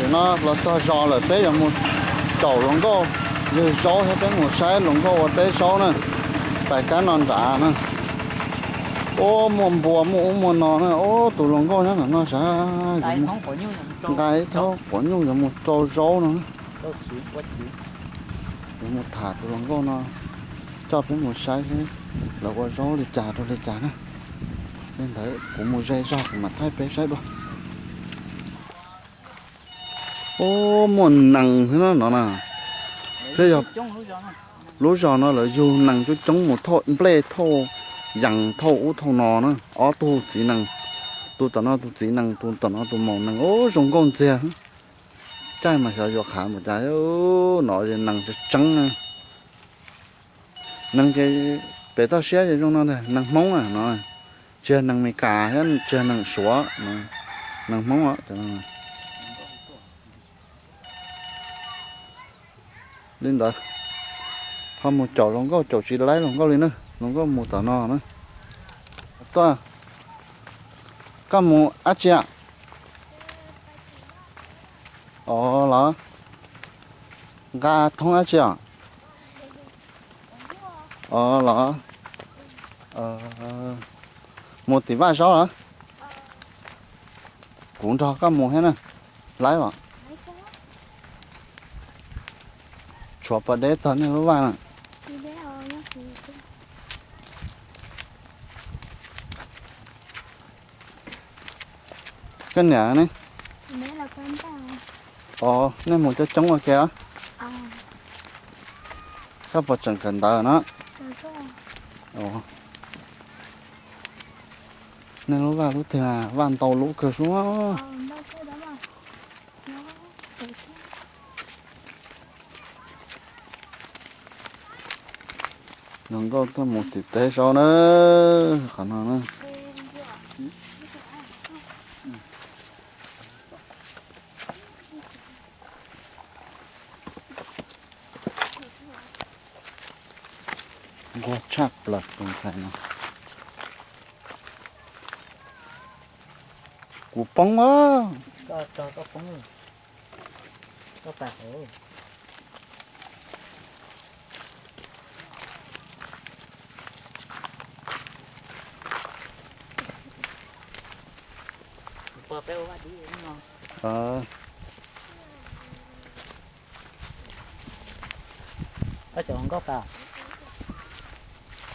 No los txog zos lawm, peb yuav mus caum hluas nkauj ywg zaub thiab peb mus saib hluas nkauj ua teb zaub na. Pais kab no nrad na. Ub, muaj npua muaj ub muaj no na. Ub, tus hluas nkauj nyob ntawm no sav, nqa ib thob quav nyuj yuav mus rau zaub no. Yuav mus tham tus hluas nkauj no, coj peb mus saib seb lawv ua zaub li cas rau li cas na. Li ntawd kuv mus ze zog kuv mam thaij peb saib dua. Ub, muaj nees thiab no na. Thiab yog lub zos no lawv yug nees coob coob mus thauj nplej, thauj yees, thauj ub thauj no na. Ob tug txiv nees, tus tom no tus txiv nees, tus tom no tus maum nees. Ub, zoo nkauj ntxiag. Caij mas xyov yuav qhav mus cas, no nees tseeb tseeb na. Nees ces pem toj siab ces zoo no ntag, nees Hmoob no, tsis yog nees Meskas thiab tsis yog nees Suav, nees Hmoob os. Li ntawd, ho mus caum hluas nkauj, caum tsis laib hluas nkauj li na, hluas nkauj mus tom no na. Tuaj, koj mus dab tsi? Os los, nqa thoob dab tsi os? Os los, mus tim vaj zaub los? Kuv nrog koj mus thiab na. Laib os. Tshuav pas deb txog nej lub vaj na. Koj niam ne? Os, nej mus coob coob ua ke os. Koj puas tseem kawm ntawv no? Nej lub vaj lub twg na, vaj ntau lub kawg sub. Hluas nkauj tuaj mus tim teb zaub na, qhov no na. Nquag tshaj plaws tus ntxhais no. Kuv poob a.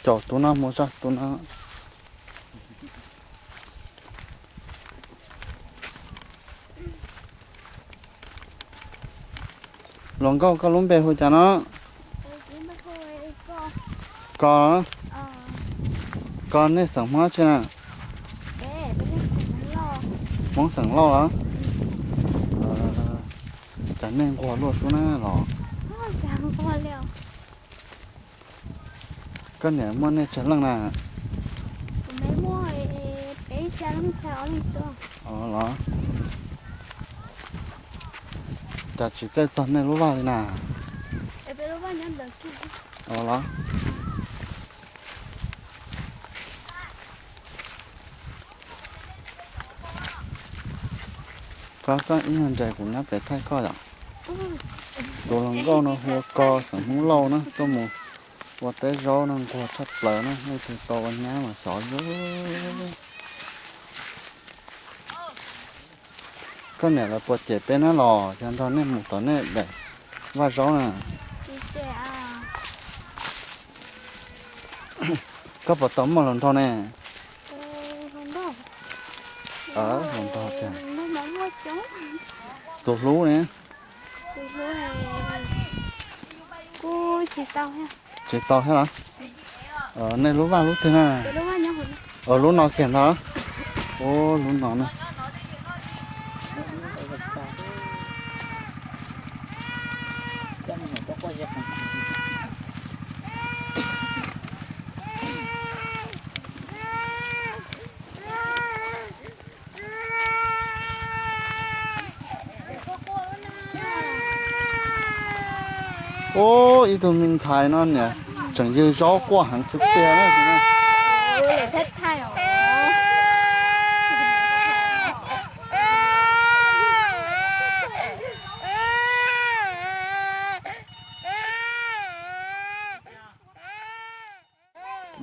Caum tus no mus tso, tus no. Hluas nkauj, koj lub npe hu cas no? Koj, koj nej xeem Hmoob tsi na? Hmoob xeem Lauj los? Cas nej nquag luaj sub na los? Koj niam muaj nej tsawg leej na? Los, cas tsis txawj txog nej lub vaj li na? Los, koj, koj ib nyuag nres kuv nyob pem thaij koj yom. Tus hluas nkauj no hu ua Kos xeem Hmoob Lauj na, tuaj mus ua teb zaub no nquag tshaj plaws na, leej twg tau ua nyab mas xyov xwb. Koj niam lawv puas cem peb na los yog nrog nej mus tom nej daim vaj zaub na? Koj puas tau muaj hluas nraug ne? Hluas nraug tiag. Tus hlub ne? Tsis tau thiab los? Nej lub vaj lub twg na? Lub no kiag ntag. Ub, lub no na. Ub, ib tug me ntxhais no niam tseem ywg zaub quaj heev tiag tiag na.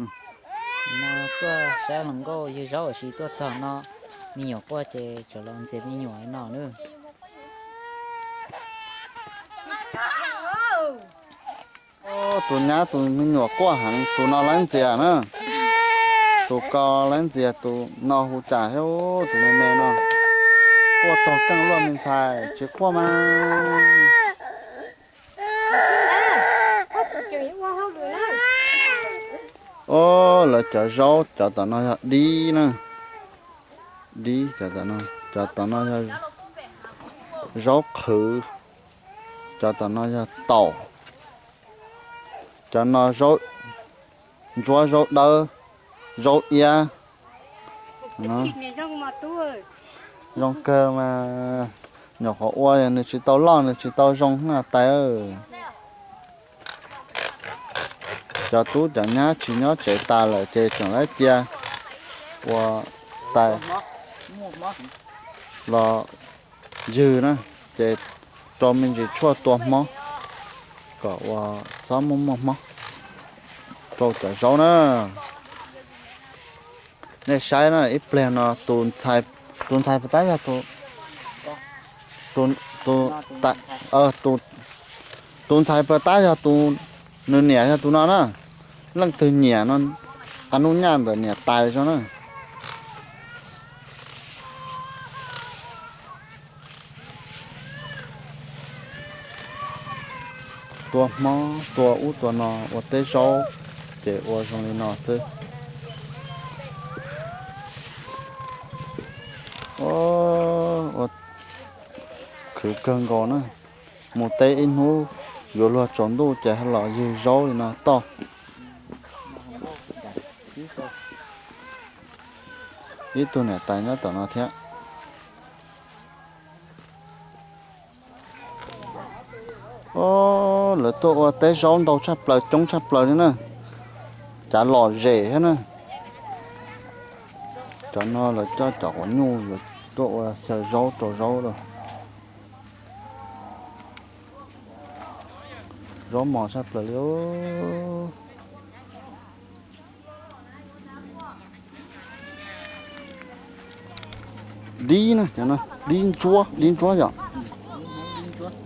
No tuaj saib hluas nkauj ywg zaub, tiam sis tuaj txog no me nyuam quaj ces tseem los ntxias me nyuam no nawb. Tus nyab tus me nyuam quaj heev, tus no lawv ntxias na. Tus ko lawv ntxias, tus no hu cas thiab, tus me me no quaj taug keej luaj me ntxhais, tsis quaj mas. Lawv cov zaub, cov tom no yog dib na. Dib, cov tom no, cov tom no yog zaub qhwv, cov tom no yog taum, cov no zaub ntsuab, zaub dawb, zaub iab. Zoo kawg mas, nyuam qhuav ua nws tsis tau loj, nws tsis tau zoo tais. Cov tub cov nyab tsis nyob tsev tas lawm ces tseem lawv cia ua tais los ywg na, ces rau me ntsis tshuaj tua hmob kom ua txhob muaj muaj hmob rau cov zaub na. Nej saib na, ib pliag no tus ntxhais puas tab yog tus, tus ntxhais puas tab yog tus, nws niam yog tus no na. Leej twg nyiam no, a nub nyaj ntawm niam tais tso na. Tua hmob, tua ub tua no, ua teb zaub, ces ua zoo li no xwb. Ua khwv kawg nkaus na. Mus teb ib hnub, yuav luag tsaus ntuj ces los ywg zaub li no toj. Ib tug niam tais nyob tom no thiab. Lawv tuaj ua teb zaub ntau tshaj plaws, coob tshaj plaws li na. Cav lom zem thiab na. Cov no lawv coj cov quav nyuj yuav tuaj ua xyaw zaub rau zaub lawm. Zaub mos tshaj plaws li. Dib na, dib ntsuab, dib ntsuab yom.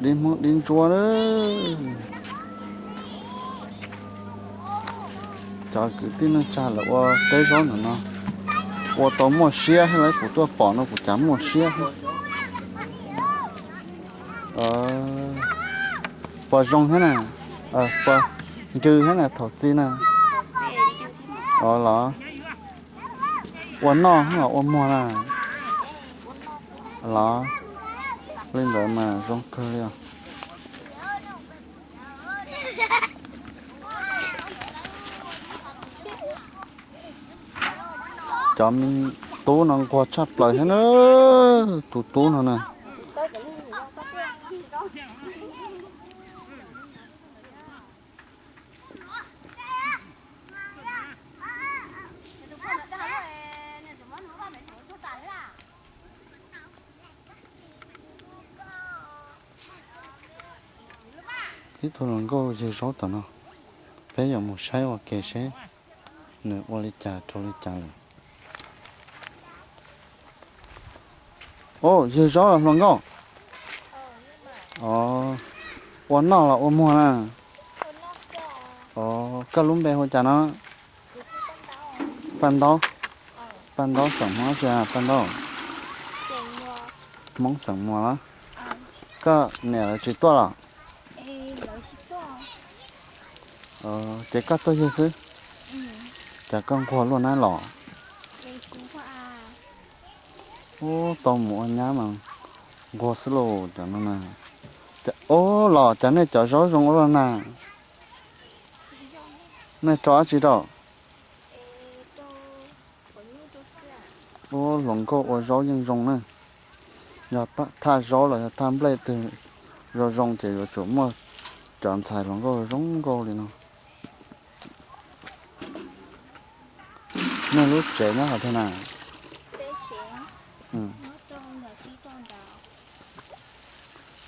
Dib Hmoob dib ntsuab. Cov kwv tij neej tsa lawv ua teb zaub ntawm no ua tau muaj siab thiab, kuv tuaj pom no kuv cas muaj siab thiab. Puas zoo thiab na? Puas ntsws thiab na thaum txi na? Los ua noj los ua muag na? Los li ntawd mas zoo kawg li os. Cov me tub no nquag tshaj plaws thiab na. Tus tub no na. Ib tug hluas nkauj ywg zaub tom no, peb yuav mus saib ua ke seb nws ua li cas rau li cas lawm. Ua ywg zaub los hluas nkauj? Ua noj los ua muag na? Koj lub npe hu cas no? Paj Ntaub. Paj Ntaub xeem Hmoob tsi, Paj Ntaub? Hmoob xeem Muas los? Koj niam lawv tsis tuaj los? Ces koj tuaj ywg xwb? Cas koj nquag luaj na los? Ub, tau mus ua nyab mas nquag xwb lauj cov no na. Ub, los cas nej cov zaub zoo ua luaj na? Nej rau dab tsi rau? Ub, hluas nkauj ua zaub yeej zoo na. Yog thaj zaub los yog thaj nplej twg zoo zoo ces yuav tsum muaj cov ntxhais hluas nkauj zoo nkauj li no. Nej lub tsev nyob qhov twg na?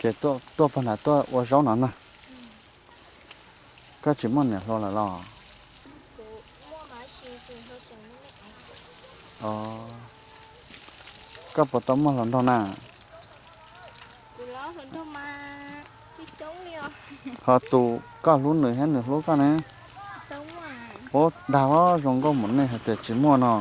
Ces tuaj pog nrad tuaj ua zaub no na. Koj tsis muaj niam hluas lawm los? Os, koj puas tau muaj hluas nraug na? Ho tus koj hlub nws thiab nws hlub koj ne? Ub, dag os, zoo nkauj mus nej hais tias tsis muaj no.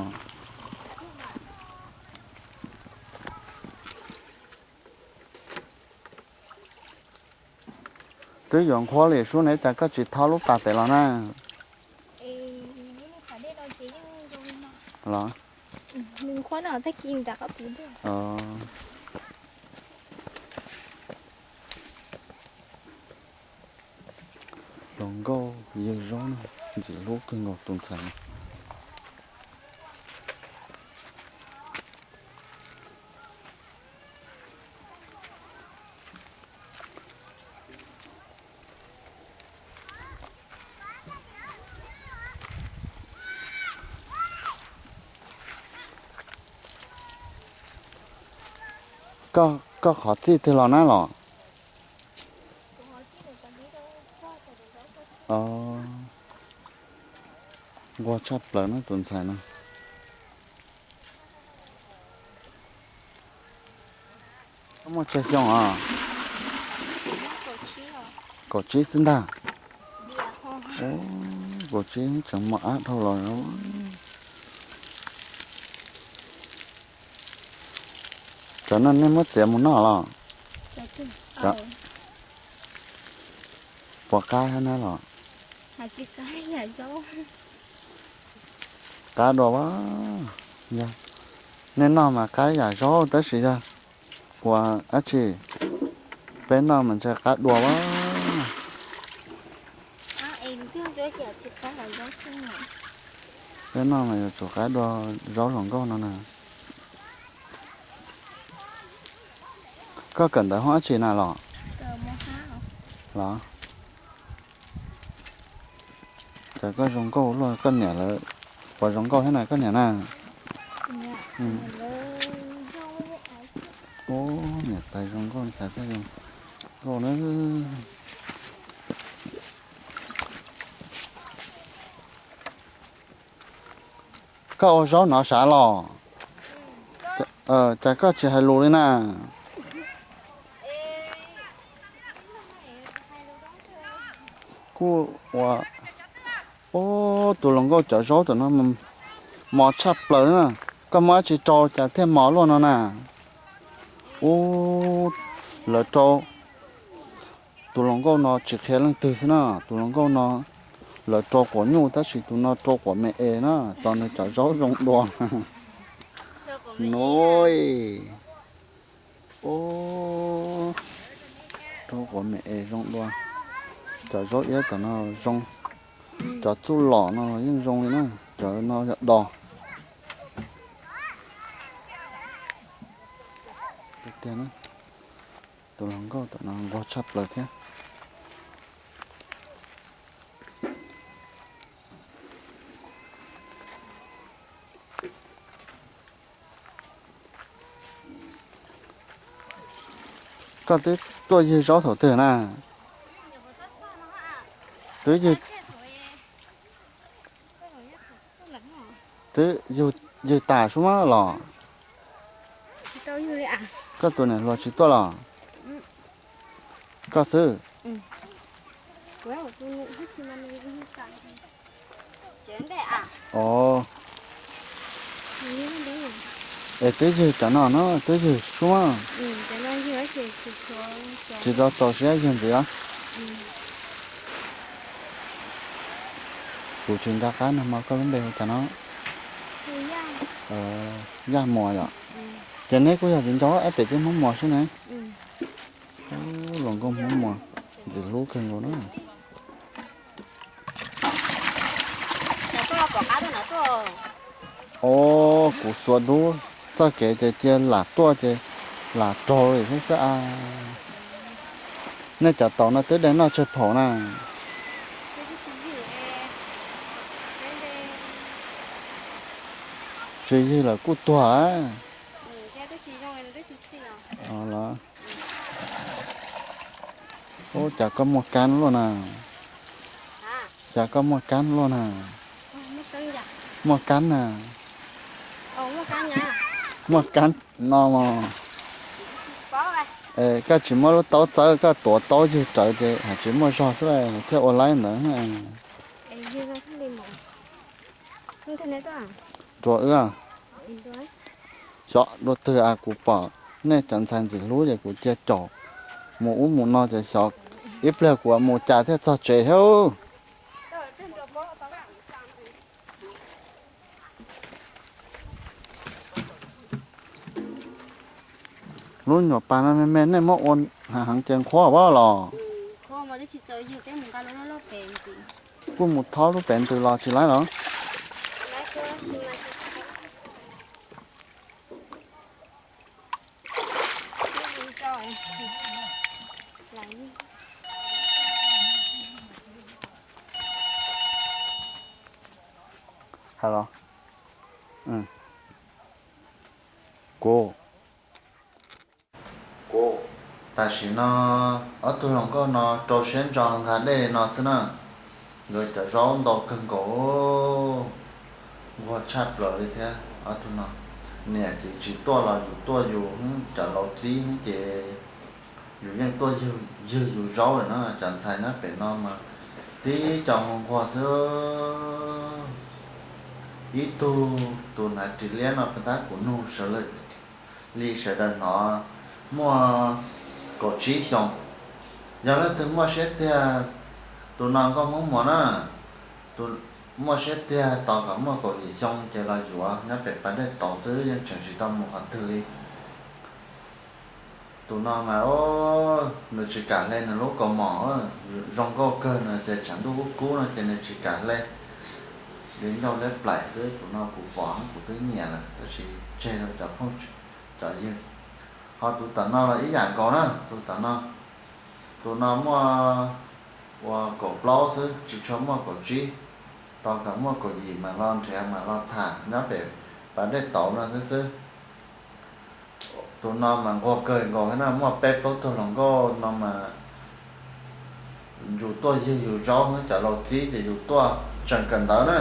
Twb yuav nqhuab li sub ne, cas koj tsis thau lub pas pem los na? Los, hluas nkauj ywg zaub na, ntxim hlub kawg nkaus tus ntxhais no. Koj qhov txij twg los na los? Nquag tshaj plaws na tus ntxhais no. Koj muaj tsawg xyoo os? Kaum tsib xwb ntag. Kaum tsib tseem mos ab dhau los. Cov no nej muab txiav mus noj los? Puas qab thiab na los? Qab dua as. Nej noj mas qab yam zaub tab sis yog ua dab tsi, peb noj mas ntshai qab dua as. Peb noj mas yuav tsum qab dua zaub hluas nkauj no na. Koj kawm ntawv hoob dab tsi na los? Los, cas koj zoo nkauj luaj, koj niam lawv puas zoo nkauj thiab na koj niam na? Ub, niam tais zoo nkauj, ntxhais thiaj zoo nkauj na. Koj ua zaub hnov sav los? Cas koj tsis hais lus li na? Kuj ua, ub, tus hluas nkauj cov zaub tam no mos tshaj plaws na. Koj muab dab tsi rau cas thiaj mos luaj no na? Ub, lawv rau, tus hluas nkauj no tsis qhia leej twg xwb na. Tus hluas nkauj no lawv rau quav nyuj tab sis tus no rau quav me es na, tos nws cov zaub zoo dua. Nuj, ub, rau quav me es zoo dua. Cov zaub iab tom no zoo, cov txuj lom no los yeej zoo li na, cov no yog dos. Tiag tiag na, tus hluas nkauj tom no nquag tshaj plaws thiab. Koj twb tuaj ywg zaub thaum twg na? Twb ywg, twb ywg tas sub mab los? Koj tus niam hluas tsis tuaj los? Koj xwb. Os, es twb ywg cov no no, twb ywg sub mab. Tsis tau txaus siab ywg ntxiv os. Kuv tsis nco qab nag hmo koj lub npe hu cas no? Yaj Muas yom? Ces neb kuj yog viv ncaus ab pem teb Hmoob Muas xwb ne. Hluas nkauj Hmoob Muas ntxim hlub kawg nkaus na. Os, kuv xuas dub txoj kev ces cia lam tuaj ces lam raug li thiab xwb a. Nej cov taus no twb dai noj tsawg phaum na? Tsis ywg lawm kuj tuag a. Los, ub, cas koj muaj kab luaj na? Cas koj muaj kab luaj na? Muaj kab na. Muaj kab no mog. Koj tsis muab lub taub txawb, koj tuav taub ywg rawv ces hais tsis muaj zog xwb thiaj ua laib ntawd. Rua wb, xyov dua twg, kuv pom nej cov ntxhais ntxim hlub ces kuv cia caum mus ub mus no ces xyov ib pliag kuv mus cas thiaj txog tsev thiab. Lub nyuam pas no me me nej muab ua heev ces nqhuab vab los? Kuj mus thob lub pem ntws los tsis laib los? Hais los? Kuv, tam sim no ob tug hluas nkauj no rau siab ntso nqa dej no xwb na. Nkawd cov zaub ntau kawg nkaus, nquag tshaj plaws li thiab ob tug no. Niam txiv tsis tuaj los yus tuaj yus, cov laus txib ces yus yeej tuaj ywg yus zaub lawm na. Cov ntxhais nyob pem no mas tib co nquag nquag xwb. Ib tug tus hnav ris liab no puas tab kuv nug sawv daws li sawv daws hnov, muaj kaum tsib xyoos. Yog leej twg muaj siab tiag, tus no nkauj Hmoob Muas na, tus muaj siab tiag tos kom muaj kaum yim xyoo ces los yuav, nyob pem Pas Dej Tauv xwb yeej tseem tsis tau mus qhov twg li. Tus no mas nws tsis kam hle nws lub kaus mom, zoo nkauj kawg, nws tias tshav ntuj kub kub no ces nws tsis kam hle. Li ncauj liab plaim xwb, tus no kuv pom kuv twb nyiam lawm tab sis tseg rau cov phooj cov ywg. Ho tus tom no los ib yam nkaus na, tus tom no, tus no muaj ua kaum plaub xwb, tsis tshua muaj kaum tsib, tos kom muaj kaum yim mam los nrhiav mam los tham nyob pem Pas Dej Tauv no xwb xwb. Tus no mas nquag kawg nkaus thiab na, muaj peb plaub tug hluas nkauj no mas yus tuaj ywg yus zaub, cov laus txib ces yus tuaj tseem kawm ntawv na.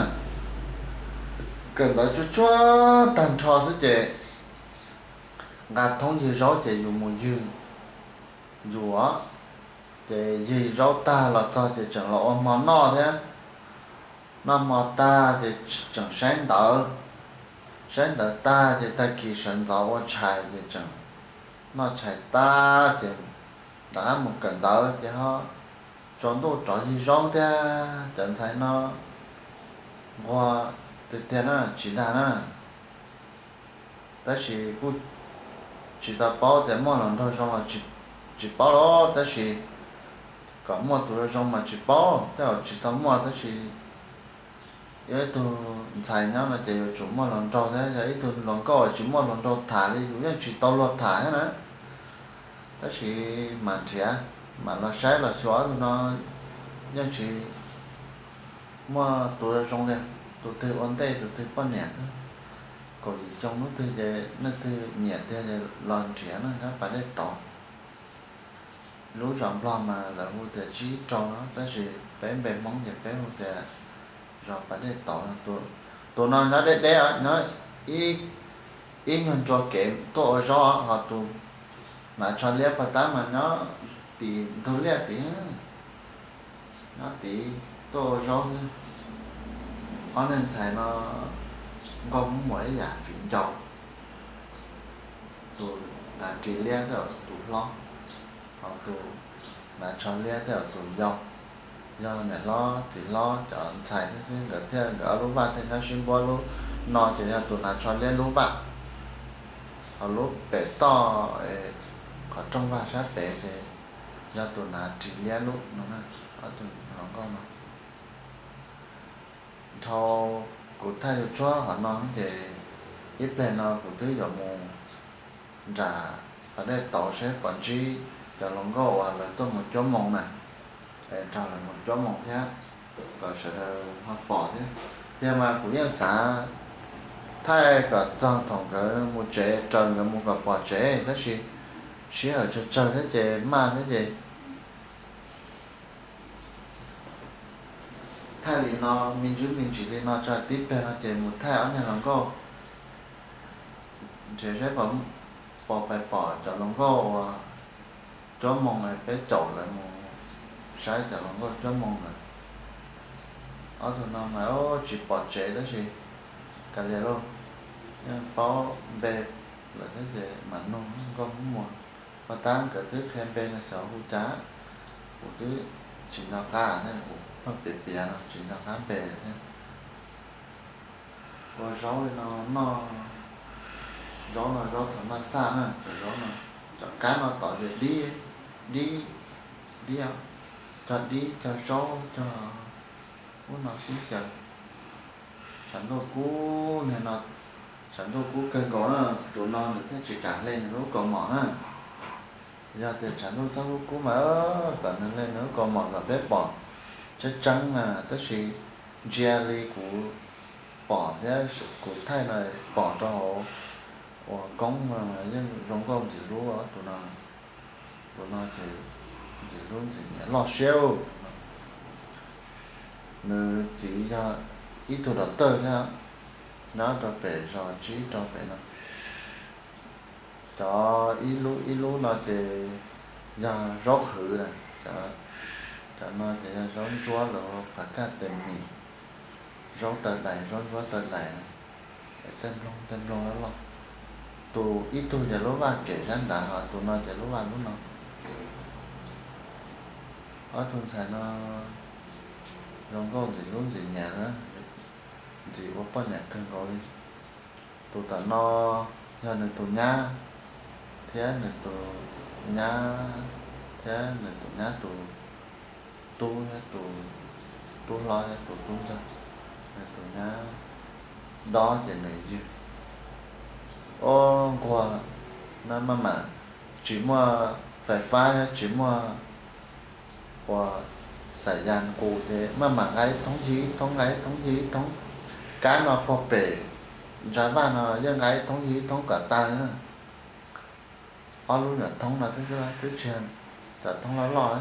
Kawm ntawv tsuag tsuag tag nrho xwb ces nqa thoob ywg zaub ces yus mus ywg yus os. Ces ywg zaub tag los txog ces tseem los ua hmo noj thiab. Noj hmo tag ces tseem saib ntawv, saib ntawv tag ces tag kis sawv ntxov ua tshais ces tseem noj tshais tag ces rov qab mus kawm ntawv ces ho tsaus ntuj rov ywg zaub thiab. Cov ntxhais no nquag tiag tiag na, tsis dag na. Tab sis kuj tsis tau paub tias muaj hluas nraug zoo los tsis paub los, tab sis kom muaj tus zoo zoo mas tsis paub, tej zaum tsis tau muaj, tab sis yog ib tug ntxhais nyob no ces yuav tsum muaj hluas nraug thiab, yog ib tug hluas nkauj tsis muaj hluas nraug tham li yus yeej tsis tau luag tham thiab na. Tab sis mam nrhiav, mam los saib los xyuas tus no yeej tsis muaj tus zoo li, tus twg ua ntej tus twg poj niam xwb. Kaum yim xyoo hnub twg ces leej twg nyiam tiag ces los nrhiav na, nyob Pas Dej Tauv. Lub zos Nplog mas lawv hu tias Tsib Rau no, tab sis peb npe Hmoob ces peb hu tias zos Pas Dej Tauv. Tus no nyob deb deb, nyob ib nyuag ncua kev tuaj ua zaub, ho tus hnav tsho liab pag tab mas nyob tim ntug liaj tid, nyob tid tuaj ua zaub xwb. Ob neeg ntxhais no nkauj Hmoob Muas ib yam vim ncaus. Tus hnav ris liab tej zaum tus hlob, ho tus hnav tsho liab tej zaum tus yau. Yog niam hlob txiv hlob cov ntxhais thiab xwb, nkawd thiaj nkawd ob lub vaj thiaj nyob sib npuab. Lub no ces yog tus hnav tsho liab lub vaj, ho lub pem toj qhov rooj vag sab pem ces yog tus hnav ris liab lub no na. Ob tug hluas nkauj no dhau kuv thaij yus tsuag qhov no ces ib pliag no kuv twb yuav mus nram Pas Dej Tauv seb puas ntsib cov hluas nkauj uas lawv tuaj mus cuab moos na, es nrog lawv mus cuab moos thiab kom sawv daws ho pom thiab. Tiag mas kuv yeej xav thaij kom txog thaum nkawd mus tsev, raws nkawd mus kom pom tsev, tab sis sij hawm tsawg tsawg thiab ces maj thiab ces thaij li no me ntsis me ntsis li no tso, tib pliag no ces mus thaij ob niag hluas nkauj Nrhiav saib puas pais pom cov hluas nkauj uas cuab moo, peb caum lawv mus saib cov hluas nkauj cuab moo lawm. Ob tug no mas tsis pom tsev tab sis kav liam lauj, yeej paub npe lawm thiab ces mam nug nkauj Hmoob Muas. Puag ta nkawd twb qhia npe no xyov hu cas, kuv twb tsis nco qab thiab, kuv pheej piav piav no tsis nco qab npe lawm thiab. Ua zaub li no noj, zaub no zaub thaum maj xaj na, cov zaub no, cov kab no tod ces dib, dib, dib, cog dib cog zaub cog ub no xwb xyaw. Tshav ntuj kub niag no, tshav ntuj kub kawg nkaus na, tus no nws thiaj tsis kam hle nws lub kaus mom na. Yog tias tshav ntuj txhob kub kub mas kom nws hle nws lub kaus mom kom peb pom tseeb tseeb na, tab sis ntsia li kuv pom thiab kuv thaij no pom rau hauv uas koob no yeej zoo nkauj ntxim hlub tus no. Tus no ces ntxim hlub ntxim nyiam loj siab. Nws txiv yog ib tug doctor thiab, nyob rau pem zos tsib rau pem no. Cov ib lub ib lub no ces yog zaub qhwv na, cov no ces yog zaub ntsuab los phav kaj tes mis, zaub taw dais, zaub ntsuab taw dais, tej nploog tej nploog loj loj. Tus ib tug ces lub vaj kem sab nrad, ho tus no ces lub vaj lub no. Ob tug ntxhais no zoo nkauj ntxim hlub ntxim nyiam na, ntxim ua poj niam kawg nkaus li. Tus tom no yog nws tus nyab, thiab nws tus nyab, thiab nws tus nyab tus tub thiab tus tub hlob thiab tus tub ntxawg, nws tus nyab dob ces nws ywg. Ob nquag no maj mam tsis muaj fais fab thiab tsis muaj ua xais yas nqus ces maj mam nqa ib thoob ywg ib thoob, nqa ib thoob ywg ib thoob. Kab no puag pem ntsa vaj no yeej nqa ib thoob ywg ib thoob kom tag li na. Ob lub nyuam thoob no twb xwb twb tsis, cov thoob loj loj,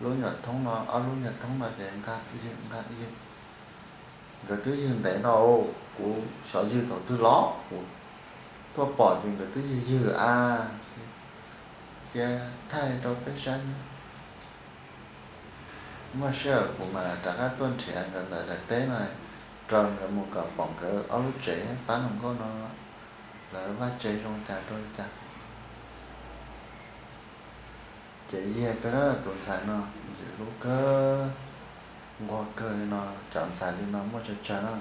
lub nyuam thoob no, ob lub nyuam thoob no ces nqa ywg nqa ywg. Nkawd twb ywg ntev no, kuv xyov ywg thaum twg los kuv tuaj pom ces nkawd twb ywg ywg a. Cia thaij rau peb saib. Muaj sij hawm kuv mam rov qab tuaj nrhiav nkawd ntawm daim teb no rau nkawd mus kom pom nkawd ob lub tsev pab hluas nkauj no lawv vaj tse zoo cas rau li cas. Ces yog kawg na tus ntxhais no ntxim hlub kawg, nquag kawg li no, cov ntxhais li no muaj tsawg tsawg na.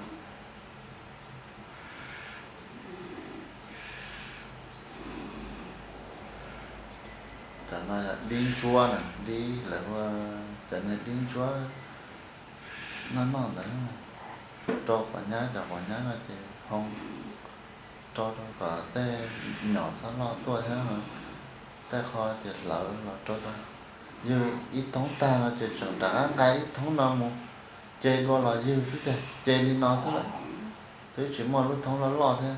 Cov no yog dib ntsuab na, dib lawv hu, cov niag dib ntsuab noj noj ntawd, rau quav nyab, cov quav nyab no ces hoo rau rau kom tej nyom txhob loj tuaj thiab, tej qho ces hlawv los rau rau. Ywg ib thoob tag no ces tseem rov qab nqa ib thoob no mus ce dua los ywg xwb tiag, ce li no xwb lawm. Twb tsis muaj lub thoob loj loj thiab,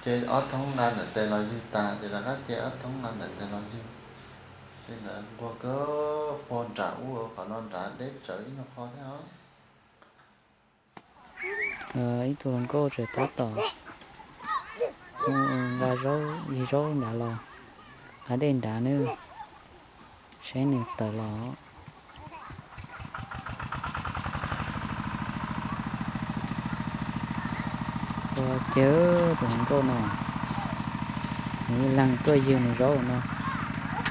ce ob thoob nqa ntawm tes los ywg tas ces rov qab ce ob thoob nqa ntawm tes los ywg. Li ntawd nquag kawg, puag nram ub qhov no nrad deb tsawv ib nyuag qho thiab os. Ib tug hluas nkauj tseem tab tom nqa zaub, ywg zaub nrad los, nqa dej nrad na, saib nws tawm los. Ua cas tus hluas nkauj no, nws ib leeg tuaj ywg nws zaub no,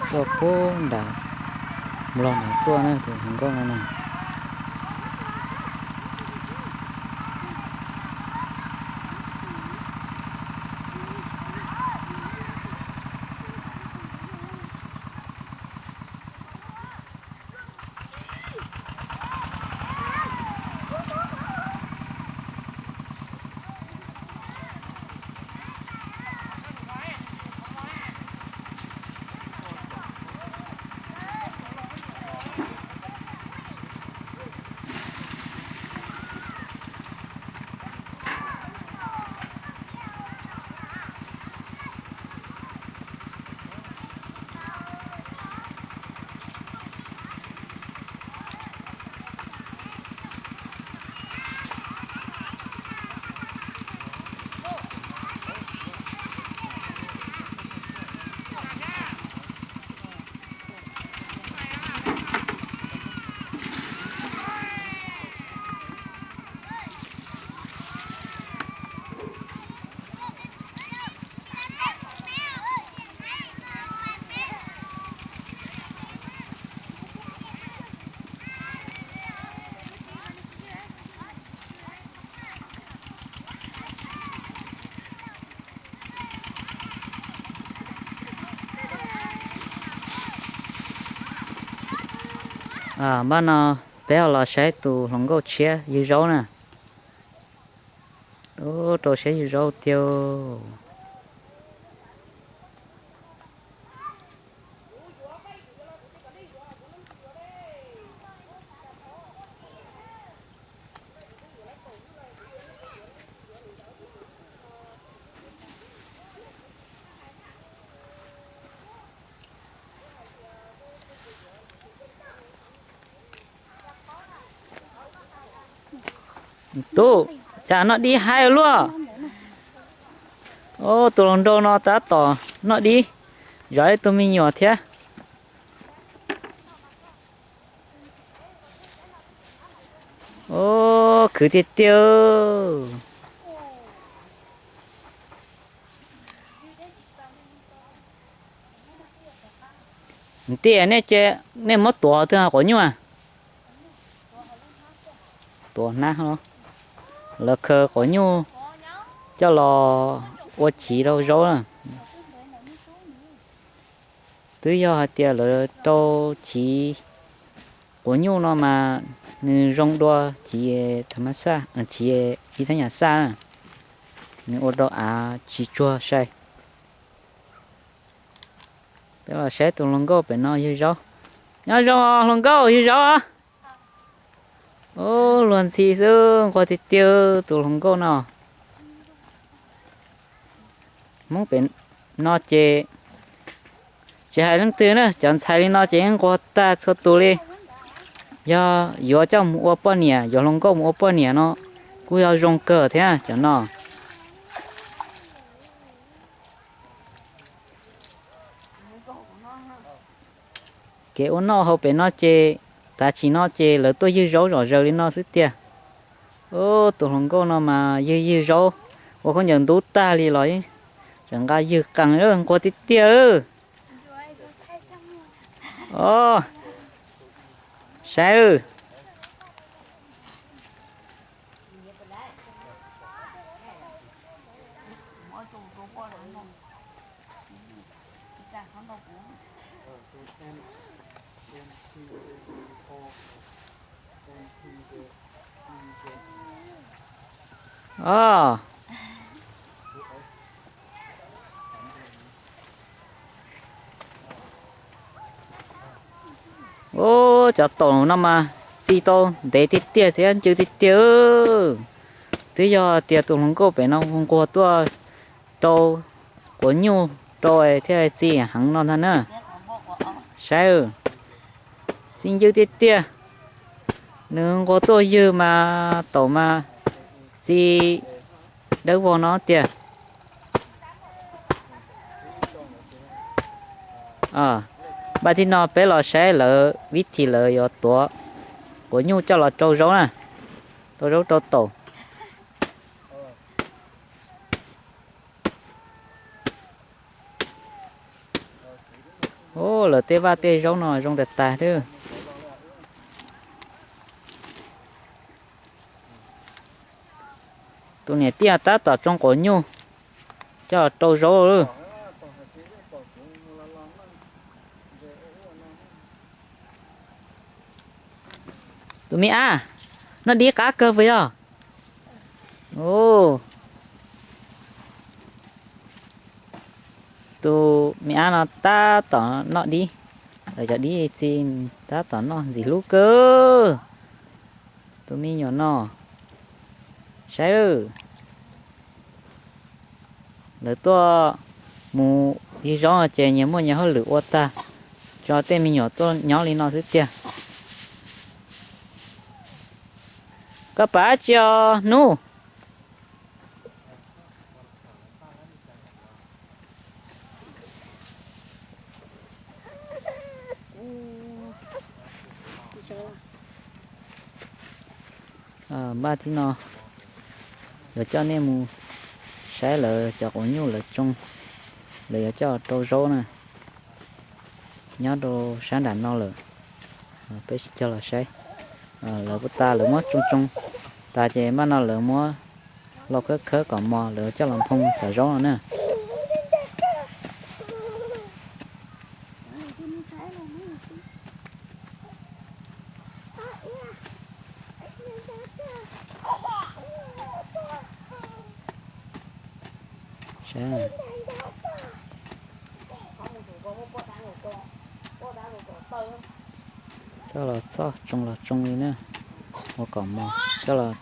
tuaj puag nram nplog nrad tuaj na tus hluas nkauj no na. Npaj no peb ho los saib tus hluas nkauj tshiab ywg zaub na. Ub, rau siab ywg zaub tiag. Tub, cas noj dib haib luaj. Ub, tus hluas nraug no tab tom noj dib zov ib tug me nyuam thiab. Ub, khwv tiag tiag. Ntiaj, nej ces nej muab tuav twg quav nyuj? Tuav hnab. Lawv khaws quav nyuj coj los ua chiv rau zaub na. Twb yog hais tias lawv rau chiv quav nyuj no mas nws zoo dua chiv tha ma xaj, chiv ib thaj nyam xaj, nws ua rau av tsis tsuag sai. Peb los saib tus hluas nkauj pem no ywg zaub. Nyob zoo hluas nkauj ywg zaub. Ub, luag ntxhi xwb, nquag tiag tiag tus hluas nkauj no. Hmoob pem no ces tsis hais leej twg na, cov ntxhais li no ces yeej nquag tag txhua tus li. Yog yuav coj mus ua poj niam, yuav hluas nkauj mus ua poj niam no kuj yog zoo kawg thiab cov no. Kev ua noj hauv pem no ces tav sim no ces lawv tuaj ywg zaub zom zaws li no xwb tiag. Ub, tus hluas nkauj no mas ywg ywg zaub ua khaub ncaws ntub tag li los tseem nqa ywg qees, nquag tiag tiag lawm. Os, saib. Os. Ub, cov taum no mas txi tau ntev tiag tiag thiab ncw tiag tiag. Twb yog tias tus hluas nkauj pem no nquag tuaj rau quav nyuj rau thiaj txi heev no ntag na. Saib, txi ncw tiag tiag. Nws nquag tuaj ywg mas taum mas txi dawb vog no tiag. Npaj thib no peb los saib lawv vib thim lawv yuav tuav quav nyuj coj los rau zaub na, rau zaub rau taum. Ub, lawv tej vaj tej zaub no zoo tas tas thiab. Tus niam tij tab tom tsoo quav nyuj coj los rau zaub lawm. Tus me ab, noj dib qab kawg puas yog? Tus me ab no tab tom noj dib, lawv cov dib txi tab tom noj ntxim hlub kawg. Tus me nyuam no, saib lawm. Lawv tuaj mus ywg zaub no ces nyias muaj nyias hauj lwm ua tag, tso tej me nyuam tuaj nyob li no xwb tiag. Koj pab tsi os hnub? Npaj thib no yuav coj nej mus saib lawv cov quav nyuj lawv tsoo, lawv yuav coj rau zaub na. Nyob rau sab nram no lawm, peb coj los saib. Lawv tas lawv muab tsoo tsoo tas ces npaj no lawv muab lau khawb khawb kom mos lawv coj los nphoo cov zaub no na. Txoj los txoj, tsoo los tsoo li na. Ua kom mos coj los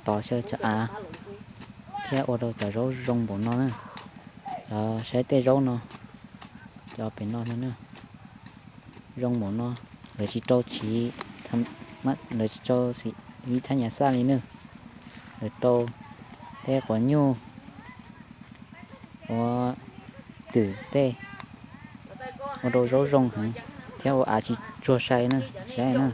tov xyaw cov av thiab ua rau cov zaub zoo npaum no na. Cov saib tej zaub no, cov pem no no na, zoo npaum no, lawv tsis rau tsiv, lawv tsis rau tsiv thaj nyas xaj li na. Lawv rau tej quav nyuj, ua twm tej, ua rau zaub zoo heev thiab ua av tsis tsuag sai na, saib na.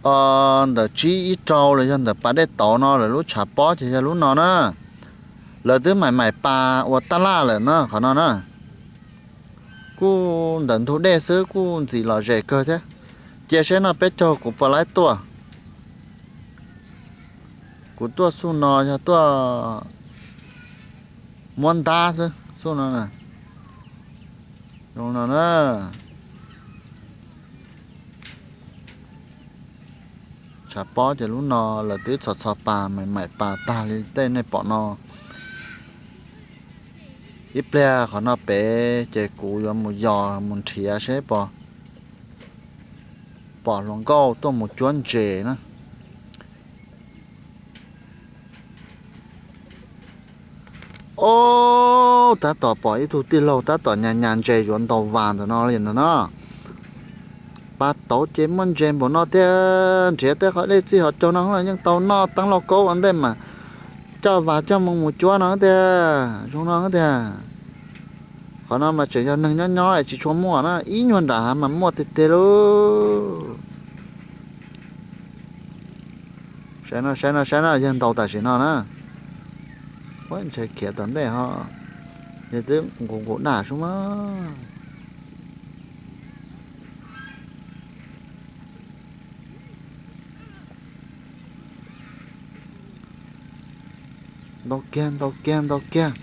Ntawm tsib ib rau los yog ntawm pas dej tauv no lawv lub tshav pob ces yog lub no na. Lawv twb maim maim pas ua taj laj lawm na qhov no na. Kuj ntawm ntug dej xwb kuj ntxim lom zem kawg thiab. Cia seb no peb caug kuv puas laib tuaj. Kuv tuaj xub no yog tuaj muab ntab xwb xub no. Zoo no na. Tshav pob ces lub no lawv twb txhos txhos pas maim maim pas tag li tej nej pom no. Ib pliag qhov no pem ces kuv yuav mus yos mus nrhiav seb pom, pom hluas nkauj tuaj mus cuab ntses na. Ob, tab tom pom ib tug tij laug tab tom nyas nyas ntses yuav ntaus vas ntawm no li ntawd na. Pas tauv ces muaj ntses npaum no thiab, nrhiav tej qhov dej txij hauv caug no los yeej tau noj teeb lauj kaub ua ntej mas coj vas coj mus mus cuab no tiag, zoo no tiag. Qhov no mas tseem yog neeg nyob nyob es tsis tshua muaj na, ib nyuag nram hav mas muaj tiag tiag lauj. Saib no, saib no, saib no, yawg ntaus tam sim no na. Ua ntshai khiav tom ntej ho, yawg twb nqus nqus daj sub mas. Ntaus kiag, ntaus kiag, ntaus kiag.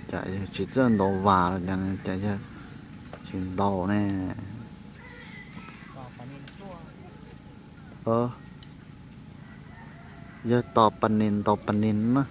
Cas yawg tsis txawj ntaus vas los cas, cas yawg tsis ntaus ne? Yawg tos pas nis ntaus pas nis na.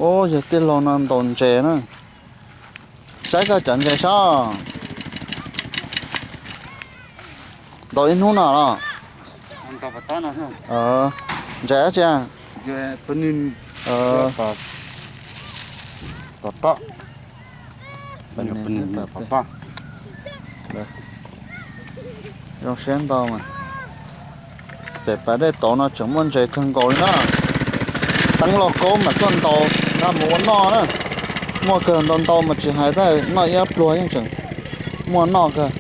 Ub, yog tij laug no ntaus ntses na. Saib koj cov ntses saib. Ntaus ib hnub no los? Ntses dab tsi? Zoo siab ntau mas. Pem pas dej tauv no tseem muaj ntses kawg nkaus li na. Teeb lauj kaub mas tuaj ntaus nqa mus ua noj na. Muaj kawg ntau ntau mas tsis hais tab noj ib ob pluag yeej tseem muaj noj kawg.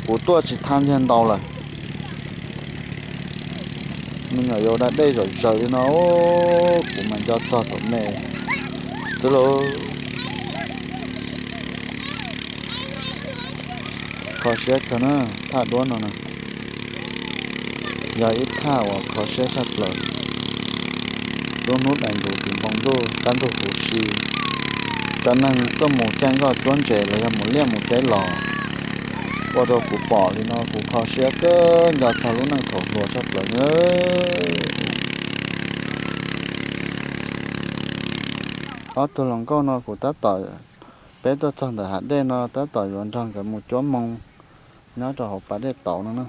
Kuv tuaj tsis thaj ntiag ntau lawm. Me nyuam yaus da dej zom zaws li no, kuv mas nco txog tus me xwb lauj. Kho siab kawg na, thaj duab no na, yog ib thaj uas kho siab tshaj plaws. Lub hnub daim ntus tis npoo ntuj, qab ntug huv si, cov neeg tuaj mus caij nkoj cuab ntses los yog mus liaj mus teb los, ua rau kuv pom li no kuv kho siab kawg nco txog lub neej thaum hluas tshaj plaws na. Ob tug hluas nkauj no kuv tab tom, peb tuaj txog ntawm hav dej no tab tom yuav nrog nkawd mus cuab moo nyob rau hauv pas dej tauv no na.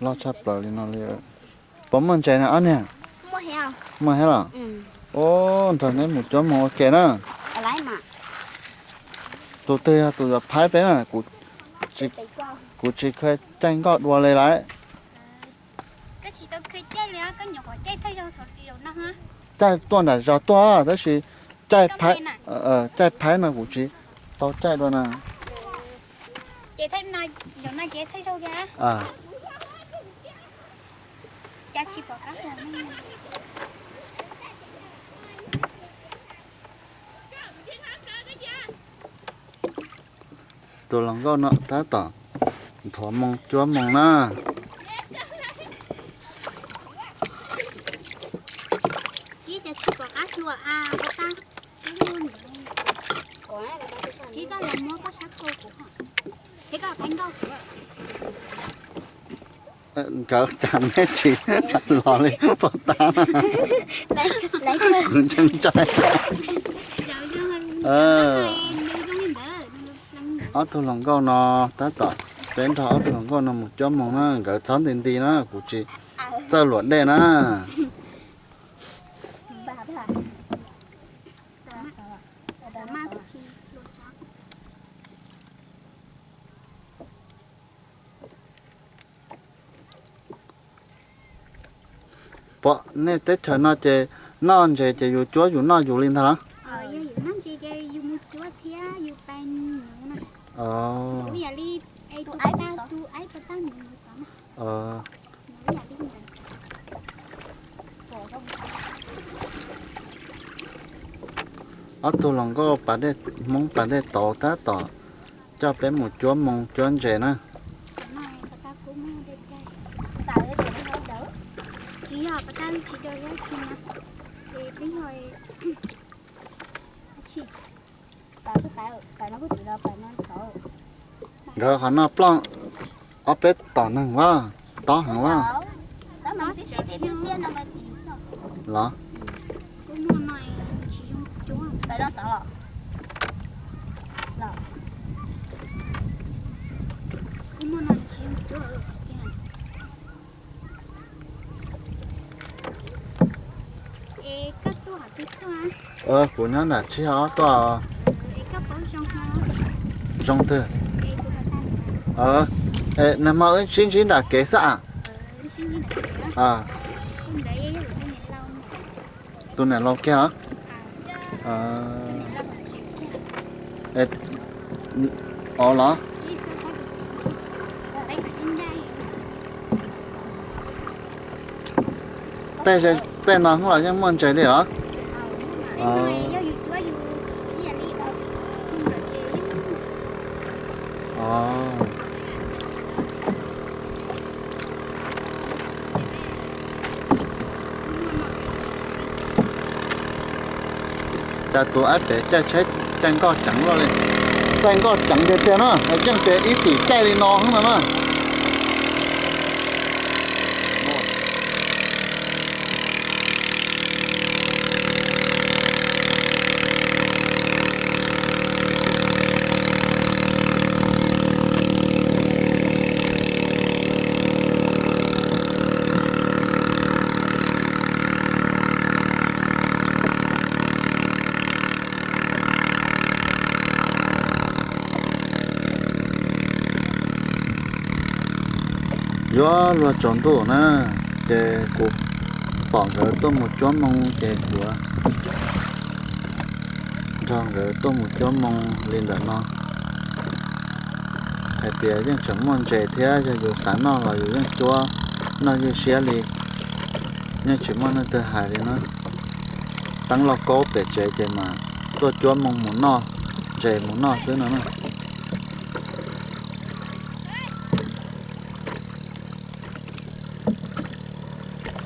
Loj tshaj plaws li no li. Puas muaj ntses na ob niag? Muaj thiab los? Ub, nrog neb mus cuab moo ua ke na. Tus twg yog tus yuav phaib peb na? Kuv Kuv tsis kheev caij nkoj dua li lawm. Caij tuaj nram zos tuaj tab sis caij, caij phaib no kuv tsis tau caij dua na. Tus hluas nkauj no tab tom nthuav moo cuab moo na. Nkawd cas neb tsis los li pog tab na. Kuv ntshai ntshai. Ob tug hluas nkauj no tab tom, peb nrog ob tug hluas nkauj no mus cuab moo na, nkawd txhob nti nti na, kuv tsis txawj luam dej na. Pom nej teb chaws no ces noj ntses ces yus cuab yus noj yus li ntag los? Ob tug hluas nkauj pas dej, Hmoob pas dej tauv tab tom coj peb mus cuab moo cuab ntses na. Nkawd qhov no ploj ob peb tom neeg vaj, tob heev vaj. Los? Kuv nyob nram tsib ob tuaj. Zoo twg? Nag hmo wb sib ntsib nram kev xwb a. Tus niam laus kiag los? Os los? Tej no hnub los yeej muaj ntses li los? Cas tus ab pem caij tsheb caij nkoj ceev luaj li. Caij nkoj ceev tiag tiag na, yeej pem ib txwm caij li no xwb no na. Yuav luag tsaus ntuj na, ces kuv pom nkawd tuaj mus cuab moo ces kuv nrog nkawd tuaj mus cuab moo li ntawm no. Hais tias yeej tseem muaj ntses thiab, yog yus xav noj los yus yeej cuab noj ywj siab li, yeej tsis muaj leej twg hais li na. Teeb lauj kaub pem tsev ces mas tuaj cuab moo mus noj, ntses mus noj xwb no na.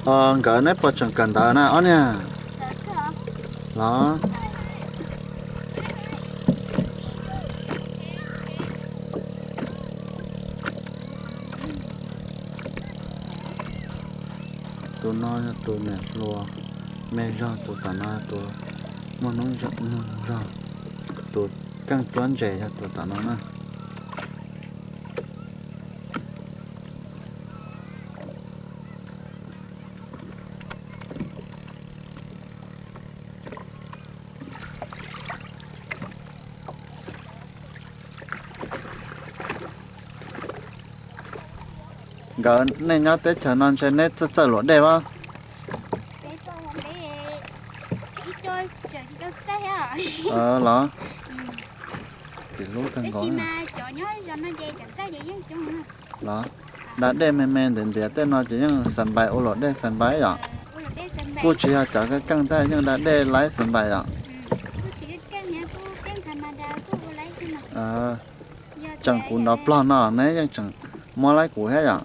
Nkawd neb puas tseem kawm ntawv na ob niag? Los, tus no yog tus niam hluas me zog, tus tom no tus muaj hnub nyoog zog, tus keej cuab ntses yog tus tom no na. Cov nej nyob teb chaws no ntshe neb txawj txawj luam dej pab? Los, txiv hlub kawg nkaus. Los, da dej me me ntiav ntiav tej no ces yeej xas npais ua luam dej xas npais yom. Kuj tsis yog cov keej keej thiab, yeej da dej laib xas npais yom. Tseem kuv nrov plog no neb yeej tseem muab laib kuv thiab yom.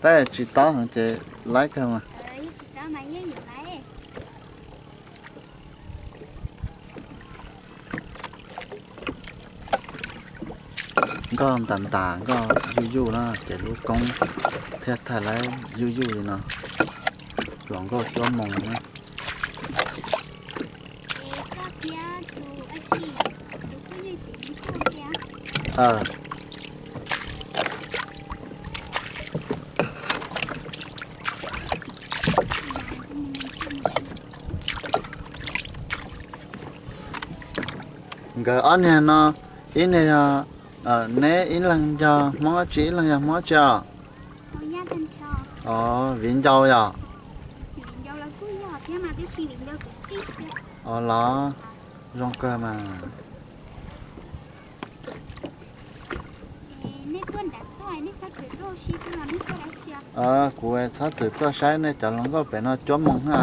Tab tsis tob heev ces laib kawg mas. Nkoj ntas ntas nkoj yuj yuj na ces lub koob thiaj thaij laib yuj yuj li no. Hluas nkauj cuab moos na. Nkawd ob niag no, ib niag yog, neb ib leeg yog Hmoob tsi, ib leeg yog Hmoob tsi os? Os, viv ncaus yom? Os los, zoo kawg mas. Kuv txhob txwm tuaj saib nej cov hluas nkauj pem no cuab moos na.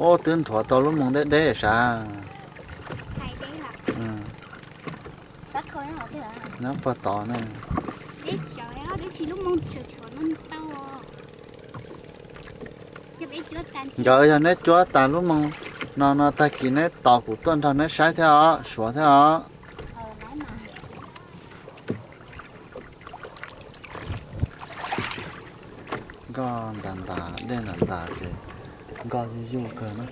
Ub, twb nthuav tau lub moos deb deb sav. Nyob puag tod ne. Nkawd yog neb cuab tas lub moos no no tag kis neb tos kuv tuaj nrog neb saib thiab os, suav thiab os. Nkoj ntas ntas dej ntas ntas ces nkoj yuj yuj kawg na.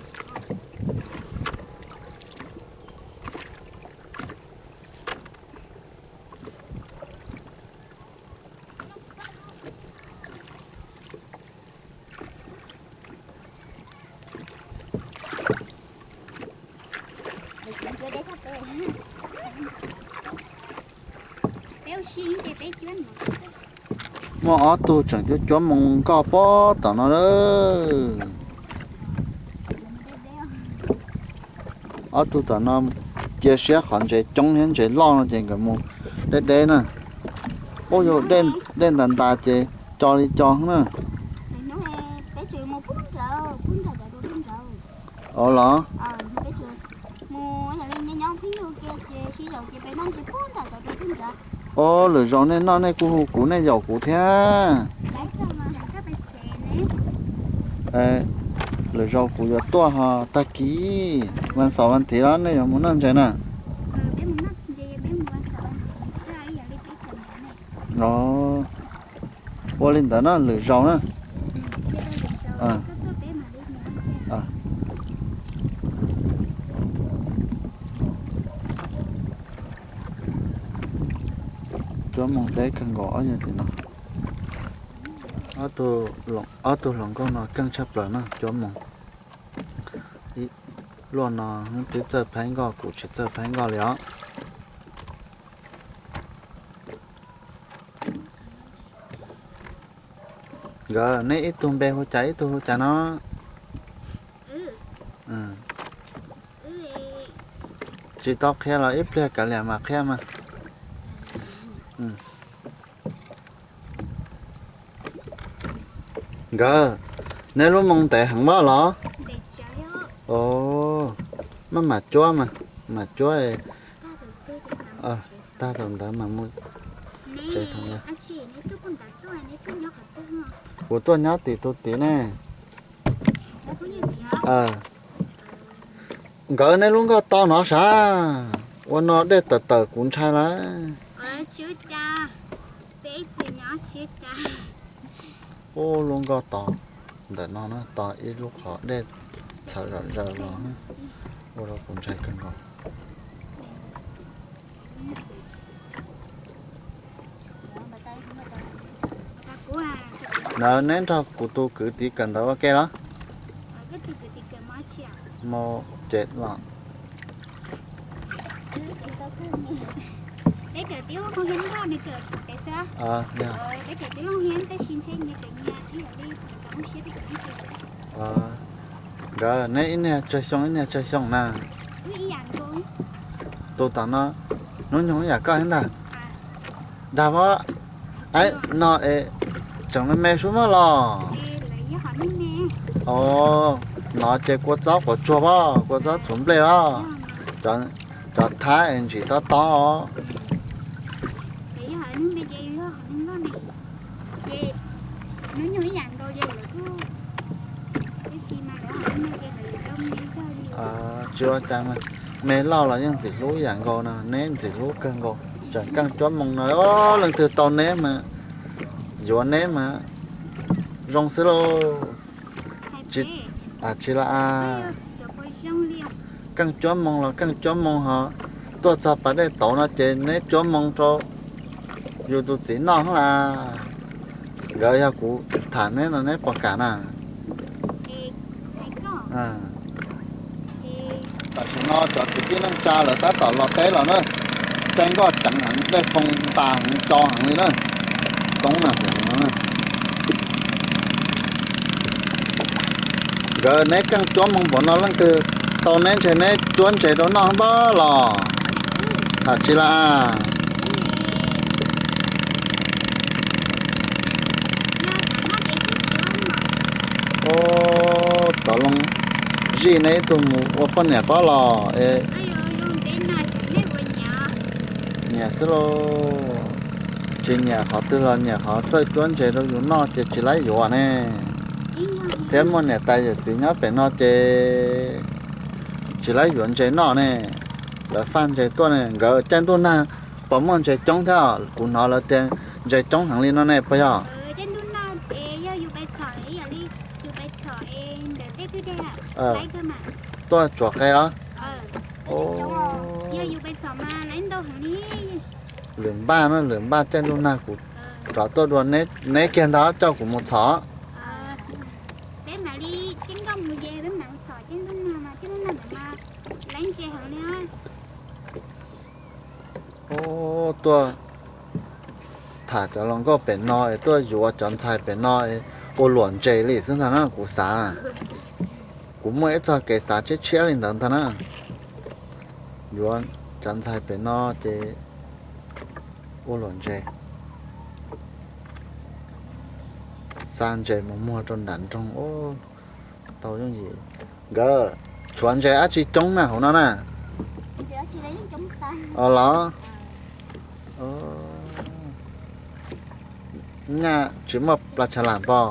Muaj ob tug tseem cuab cuab moos nkoj puag tom no lawm. Ob tug tom no cia siab qhov ntses coob thiab ntses loj no ces nkawd mus deb deb na. Ub, yog dej ntas ntas ces co li co na. Ov los. Ov, lwm zaus nej noj nej kuj hu kuv nej yaum kuv thiab. Lwm zaus kuv yuav tuaj ho tag kis, vas xaum vas thiv los nej yuav mus noj ntses na. Ov, ua li ntawd na, lwm zaus na. Cuab moos deb kawg nkaus ob yawg tim no. Ob tug hluas nkauj no keej tshaj plaws na, cuab moos. Luaj no twb txawj phaib nkoj, kuv tsis txawj phaib nkoj li os. Nkawd, neb ib tug npe hu cas ib tug hu cas no? Tsis tau qhia los ib pliag kav liam mas qhia mas. Nkawd, neb lub moos ntev heev maj los? Ov. Mam cuab mas, mam cuab. Tag thaum ntawd mas mus tsev thaum ntawd. Kuv tuaj nyob tim tus tid ne. Nkawd neb lub nkoj to no sav, ua no dej tawm tawm kuv ntshai lawm. Ub, lub nkoj to ntawm no na, to ib lub qhov dej txhawv zom zaws los, ua rau kuv ntshai kawg nkaus. Lawv neb nrog kuv tus kwv tij kawm ntawv ua ke los? Mus ces los. Nkawd neb ib niag tsawg xyoo ib niag tsawg xyoo na. Tus tom no hnub nyoog ib yam koj thiab ntag. Dag pab, no es tseem me me sub mab los? Os, no ces kua txob quav tsuag pab, kua txob txhuv nplej pab. Cov thab es ntsim tob tob os. Tsis ua cas, me loj los yeej ntxim hlub ib yam nkaus no, neb ntxim hlub kawg nkaus. Tseem keej cuab moo no, leej twg tau neb mas, yuav neb mas zoo xwb lauj. Tsis los as, keej cuab moo los keej cuab moo ho. Tuaj txog pas dej tauv no ces neb cuab moo rau yus tus txiv noj las. Nkawd yog kuv tham neb no neb puas kam na? Tam sim no cov kwv tij neej tsa lawv tab tom los teb los na. Caij nkoj ceev heev, dej foo ntas heev, tso heev li na. Koob na. Nkawd neb keej cuab moo npaum no leej twg tau neb ntshe neb cuab ntses rau noj npab los. Tham tsis las. Ub, tov loo zij neb ib tug mus ua poj niam pab los es. Nyiam xwb lauj. Tsis nyiam qhov twg los nyiam qhov txawj cuab ntses rau yus noj ces tsis laib yuav ne. Thiab muaj niam tais yawm txiv nyob pem no ces tsis laib yuav ntses noj ne. Lawv faj ntses tuaj ne, nkawd caij ntuj nag puas muaj ntses coob thiab? Kuv hnov lawv tias ntses coob heev li no ne puas yog? Tuaj tsuam qe los? Lwm npaj no, lwm npaj caij ntuj nag kuv rov tuaj dua neb kiag ntag coj kuv mus txhom. Ub, tuaj tham cov hluas nkauj pem no es tuaj yuav cov ntxhais pem no es ua luam ntses li xwb ntag na kuv xav na. Kuv muaj ib txoj kev xav tshiab tshiab li ntawd ntag na. Yuav cov ntxhais pem no ces ua luam ntses, xa ntses mus muag rau nram nroog. Tau yooj yim. Nkawd tshuav ntses dab tsi coob na hauv no na? Los, nyaj tsis muaj plas tsha lam pom.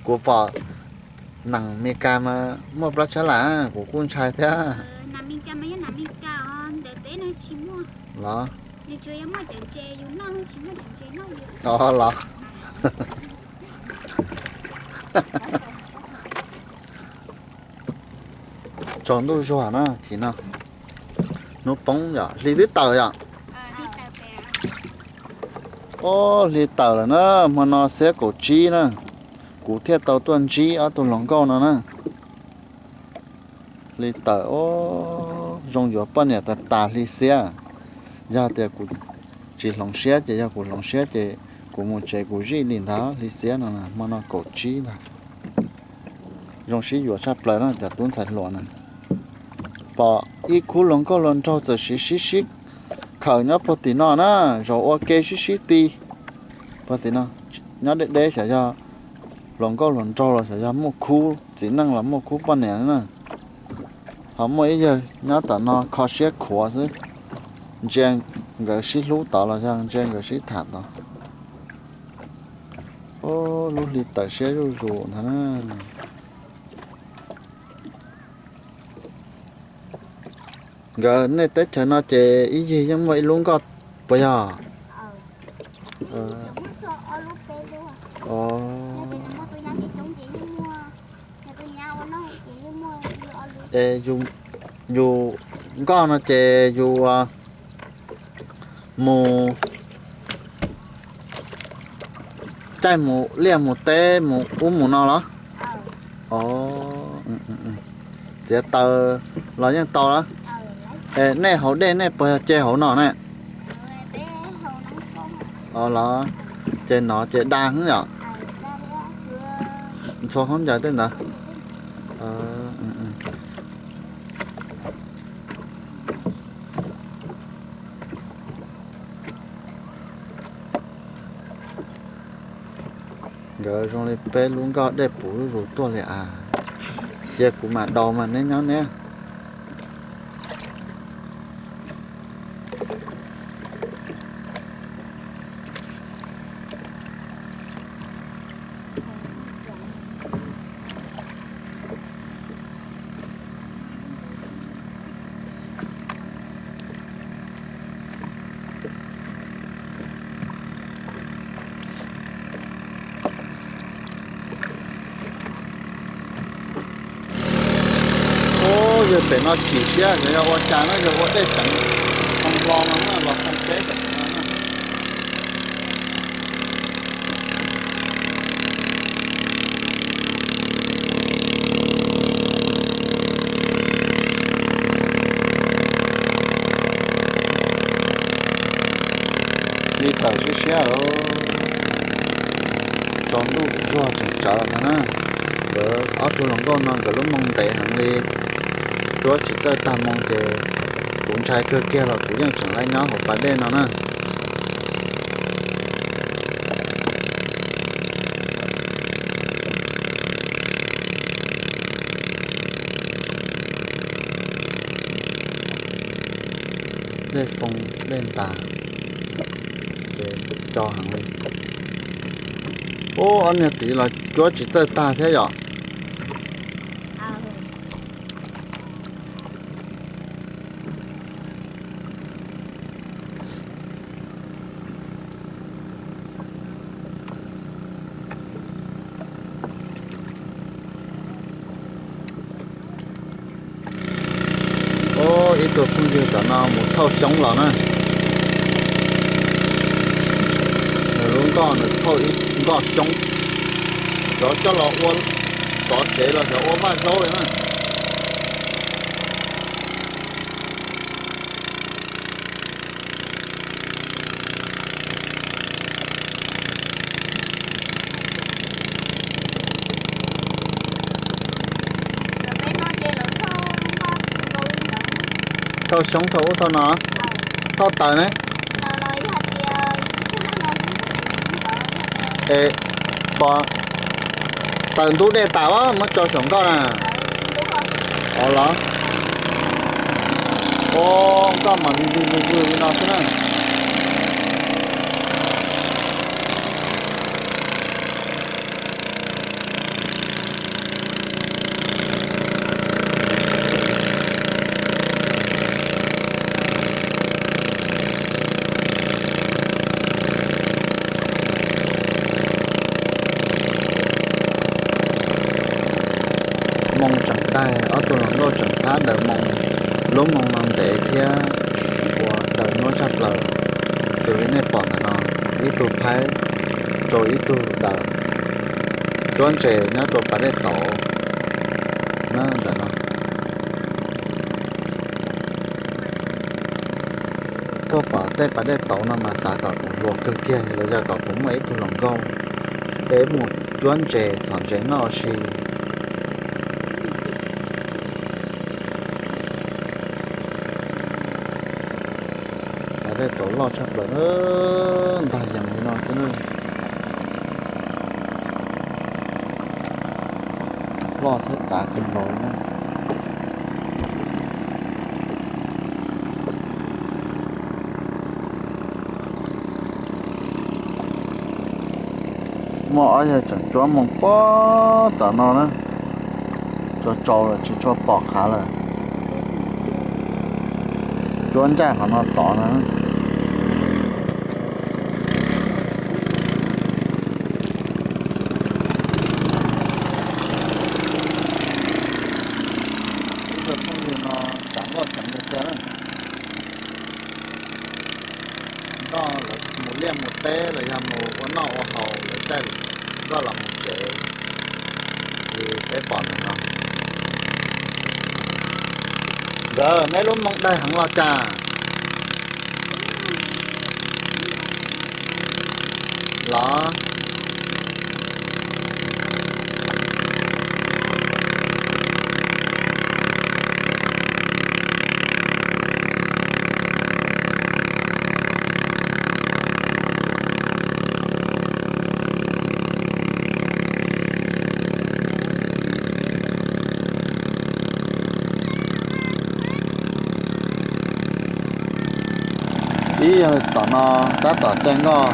Kuv pom nees Mes Kas mas muaj plas tsha lam, kuv kuj ntshai thiab. Los, los. Tsaus ntuj zuag na, chim no. Hnub poob yom, hli twb tawm yom. Ob, hli tawm lawm na, hmo no xiab kaum tsib na, kuv thiaj tau tuaj ntsib ob tug hluas nkauj no na. Hli tawm, ob, zoo yuav poj niam tas tas hli xiab. Yog tias kuv tsis hloov siab ces, yog kuv hloov siab ces kuv mus tsev kuv zij li ntawd hli xiab no, hmo no kaum tsib ntag. Zoo sib yuav tshaj plaws na cov tub ntxhais hluas na. Pom ib khub hluas nkauj hluas nraug txawm sib sib sib khawm nyob puag tim no na, zaum ua ke sib sib ti puag tim no. Nyob deb deb xyov yog hluas nkauj hluas nraug los xyov yog muaj khub txiv neej los muaj khub poj niam na. Ho muaj ib yawg nyob tom no kho siab khuav xwb, ntsia nkawd sib hlub tod los yog ntsia nkawd sib tham tod. Lub hli tawm siab zuj zus ntag na. Nkawd nej teb chaws no ces ib yig yeej muaj ib lub nkoj puas yog? Es yus nkoj no ces yus mus caij mus liaj mus teb mus ub mus no los? Txiav taws los yeej tau lawm. Es nej hauv dej nej puas yog ce hauv no ne? Los ces nov ces da heev yom. Ntxhua hoob ncaws tej ntawd. Nkawd zoo li peb lub nkoj dej puv zuj zus tuaj li as. Cia kuv mam daus mas neb nyob neb. Ub, yawg pem no chim siab, yog ua cas no yog ua dej tseem hlo hlo no los xyoo peb tam sim no na. Li tawm siab siab lawm, tsaus ntuj zog tseem tsawv ntag na. Nkawd ob tug hluas nkauj no nkawd lub moo ntev heev li, cuab tsis txawj tag moo ces kuv ntshai kawg kiag los kuv yeej tseem laib nyob hauv pas dej no na. Dej foo dej ntas ces co heev li. Ub, ob niag tid los cuab tsis txawj tag thiab yom. Ub, ib tug phooj ywg tom no mus thauj xyoob los na. Nws lub nkoj nws thauj ib nkoj xyoob, xyov coj los ua tov tsev los xyov ua vaj zaub li na. Thauj xyoob thauj ub thauj no, thauj taws ne. Es pom taws ntub dej tas muab tso saum nkoj na. Los, o, nkoj mas vwg vwg vwg vwg li no xwb na. Moo tseem daig, ob tug hluas nkauj tseem thab daws moo, lub moo no ntev thiab ua daws nyuaj tshaj plaws. Xws li nej pom ntawm no, ib tug phaib rau ib tug daws, cuab ntses nyob rau pas dej tauv na ntawm no. Koj pom tej pas dej tauv no mas xav kom kuv hluas kawg kiag los yog kom kuv muaj ib tug hluas nkauj es mus cuab ntses txhom ntses noj ua si. Pas dej tauv loj tshaj plaws, ntag yees li no xwb na. Loj thiab dav kawg nkaus li na. Muaj ob yawg tseem cuab moos puag tom no na, tsuas tsaus lawm tsis tshua pom qhav lawm. Cuab ncaj qhov no tod na. Ib tug phooj ywg no tsam nkoj tseev tiag tiag na. Nkoj lawv mus liaj mus teb los yog mus ua noj ua haus lawv caij nkoj los mus tsev, ces peb pom ntawm no. Nkawd, neb lub moos daig heev los cas? Los. Ib yawg tom no tab tom caij nkoj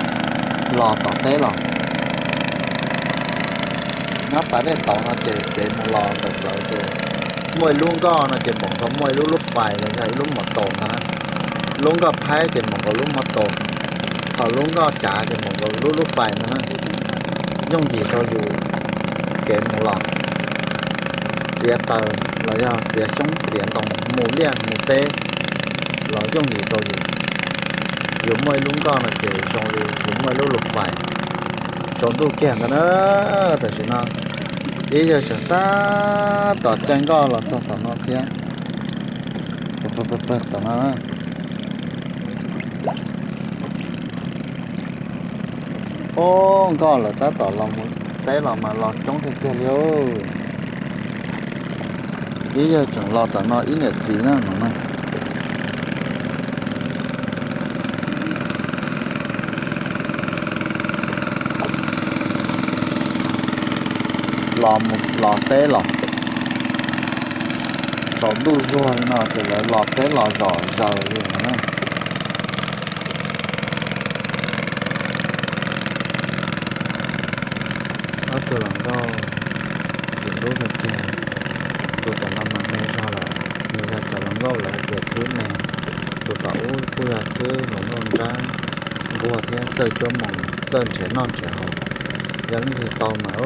los tom teb los. Nyob pas dej tauv no ces kev mus los ntawm lawv ces muaj ib lub nkoj no ces npaum nkaus muaj ib lub lub fais los yog ib lub mos taus ntag na. Lub nkoj phaib ces npaum nkaus lub mos taus, ho lub nkoj cav ces npaum nkaus lub lub fais ntag na. Yooj yim rau yus kev mus los, txiav taws los yog txiav xyoob txiav ntoo mus liaj mus teb los yooj yim rau yus. Yus muaj ib lub nkoj no ces zoo li yus muaj ib lub lub fais. Tsaus ntuj kiag ntag na, tam sim no ib yawg tseem tab tom caij nkoj los txog tom no thiab. Tom no. Ub, nkoj lawv tab tom los mus teb los mas los coob tiag tiag li. Ib yawg tseem los tom no ib niam txiv na no na. Los mus los teb los, tsaus ntuj zuag li no ces lawv los teb los zom zaws li no na. Ob tug hluas nkauj txim hlub kawg kiag. Tus tom no mas me zog lawm, nws yog cov hluas nkauj lawv hais tias thwb me. Tus tom ub kuj yog thwb hluas nkauj nrab nquag thiab txawj cuab moos, txawj nrhiav noj nrhiav haus. Yog leej twg tau mas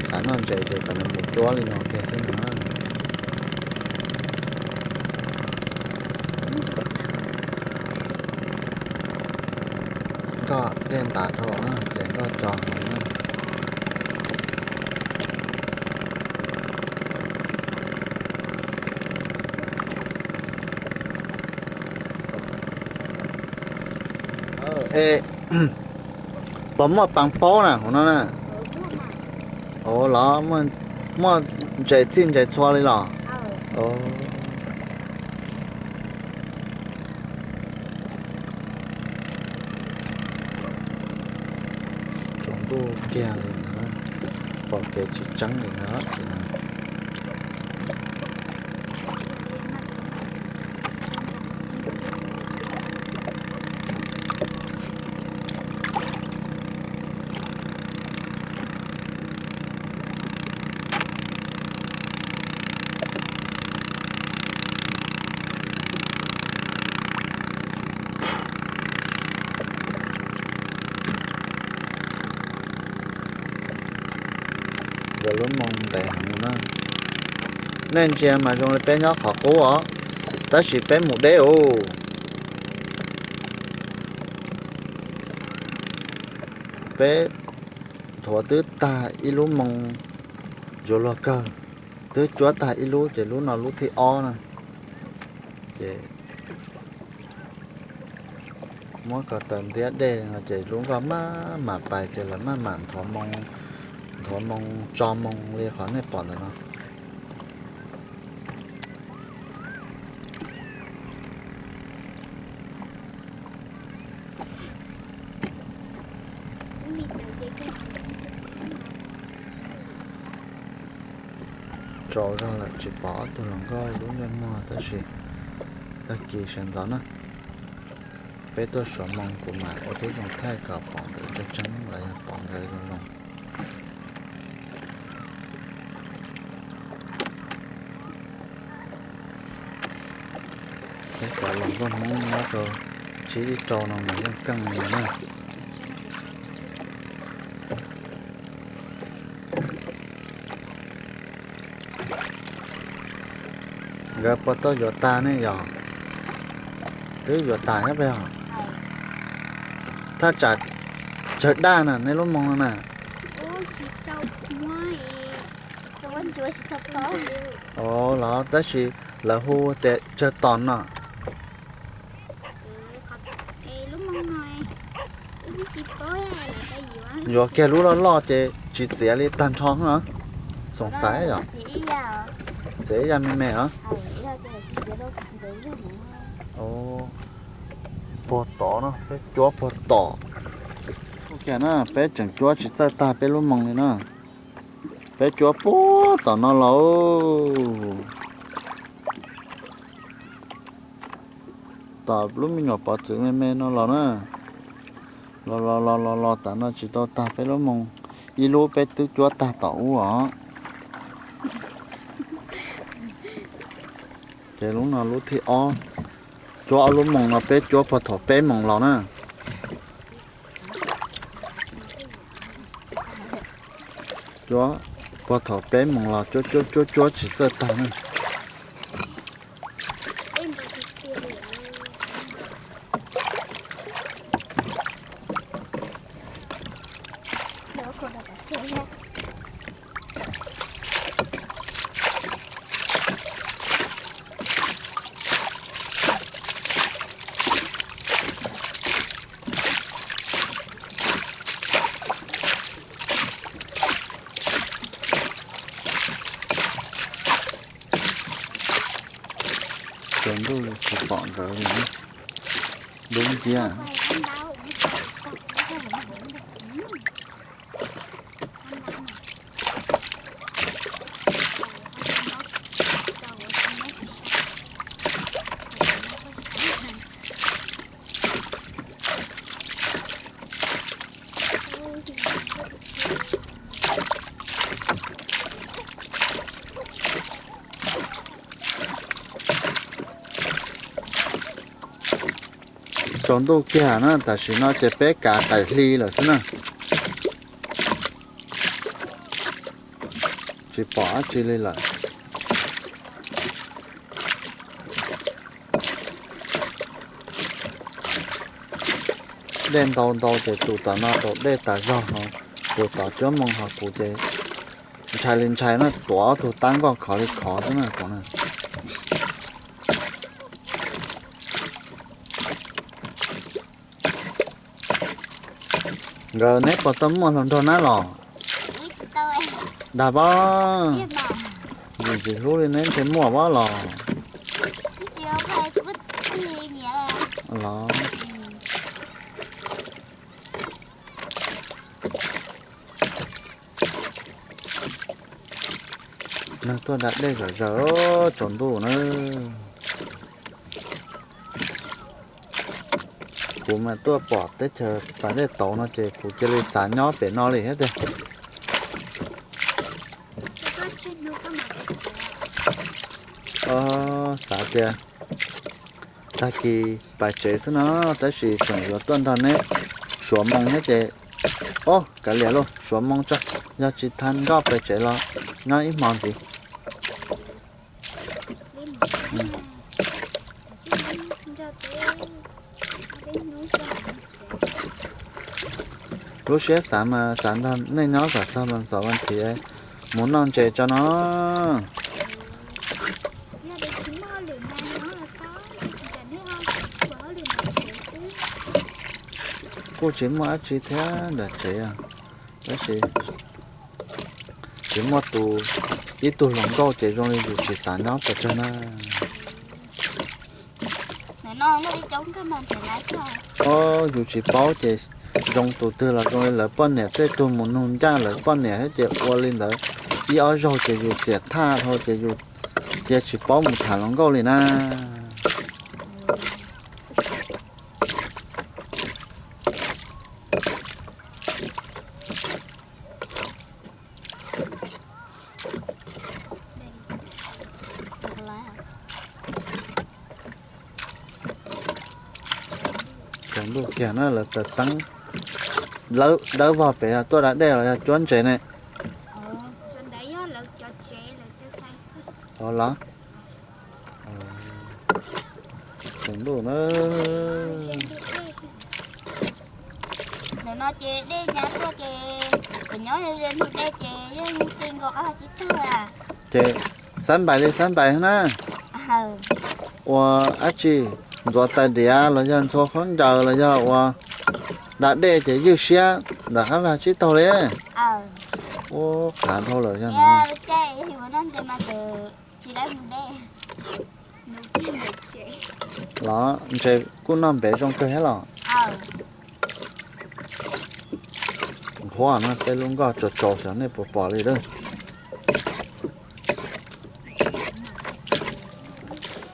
xav noj ntses ces kom nws mus cuab li no kiag xwb na. Nkoj dej ntas dhau na ces nkoj tso na. Es puas muaj paas paub na hauv no na? Ua los muaj ntses txhij ntses txhua li los? Tsaus ntuj kiag li na, pom kev tsis tseeb li na. Nkawd lub moos ntev heev na. Nej ntsia mas zoo li peb nyob qhov qub os, tab sis peb mus deb os. Peb thuav twb tag ib lub moos yuav luag kawg, twb cuab tag ib lub ces lub no lub thib ob na. Ces muab ko taw ntiab dej no ces lub nkoj maj mam pais ces lawv maj mam nthuav moo, nthuav moo tso moo li qhov nej pom ntawm no. Tsaus zog lawm tsis pom ob tug hluas nkauj lub ntsej muag tab sis tag kis sawv ntxov na. Peb tuaj suav moo kuv mam ua tib zoo thaij kom pom nkawd tseeb tseeb los yog pom nkawd zoo zoo. Peb cov laus nkauj Hmoob nyob rau tsib ib rau no mas yeej keej li na. Nkawd puas tau yuav tag ne yog? Twb yuav tag nyob peb os. Thaj tsam tsawg daj na nej lub moo no na? Os, los tab sis lawv hu tias tsawg tos no. Yuav kiag lub loj loj ces tsis txiav li tag nrho na. Xoom xaiv yom. Txiav ib yam me me os. Puag tom no peb cuab puag tom. Ua cas na peb tseem cuab tsis txawj tag peb lub moo li na. Peb cuab puag tom no los. Tom lub me nyuam pov txwv me me no los na. Los los los los los tas no tsis tau tag peb lub moo. Ib lub peb twb cuab tag tom ub os. Ces lub no lub thib ob. Cuab ob lub moo no peb cuab puag thaum peb moos los na. Cuab puag thaum peb moos los cuab cuab cuab cuab tsis txawj tag na. Tsaus ntuj tsis pom nkawd li, dub nciab. Tsaus ntuj kiag na, tam sim no ces peb kav qaim hli lawm xwb na. Tsis pom dab tsi li lawm. Dej ntau ntau ces tus tom no tau dej tas zog ho, tus tom cuab moo ho kuv ces ntshai li ntshai na, tuav ob tug tab nkoj khov li khov xwb na tus na. Nkawd neb puas tau muaj hluas nraug nab los? Dag pab, ntxim ntxim hlub li neb ntshe muaj pab los. Los. Neeg tuaj da dej zom zaws, tsaus ntuj na. Kuv mas tuaj pom teb chaws pas dej tauv no ces kuv cia li xav nyob pem no li thiab tiag. Xav tias tag kis pais tsev xwb no, tab sis tseem yuav tuaj nrog neb suav moo thiab ces, o, kav liam lauj, suav moo tso, yog tsis tau nkoj pais tsev los nyob ib hmo ntxiv. Lub siab xav mas xav nrog nej nyob kom txog xaum vas thiv mus noj ntses tso no. Kuj tsis muaj dab tsi thiab ntawm tsev, tab sis tsis muaj tus, ib tug hluas nkauj ces zoo li yus tsis xav nyob pes tsawg na. O, yus tsis paub ces zoo tus twg los zoo li lawv poj niam tej tug mus nug ncaj lawv poj niam thiab ces ua li ntawd ib ob zaug ces yus xiam thaj dhau ces yus cia tsis paub mus tham hluas nkauj li na. Kiag na, lawv taws teeb dawb vog pem yog tuaj da dej los yog cuab ntses ne? Ov los, tsaus ntuj na. Ntawm no ces dej nyab tuaj ces kom nyob ze ntug dej ces yeej ti nkaus qab tsib taug a. Ces xab npais li xab npais na. Ua dab tsi, ntxuav tais diav los yog ntxhua khaub ncaws los yog ua da dej ces ywj siab ntawm qab vag tsib taug li. Ua qhav dhau lawm yog no. Los ntses kuj noj npev zoo kawg thiab los. Nqhuab no tej lub nkoj tsaus tsaus xyov nej puas pom li lawm.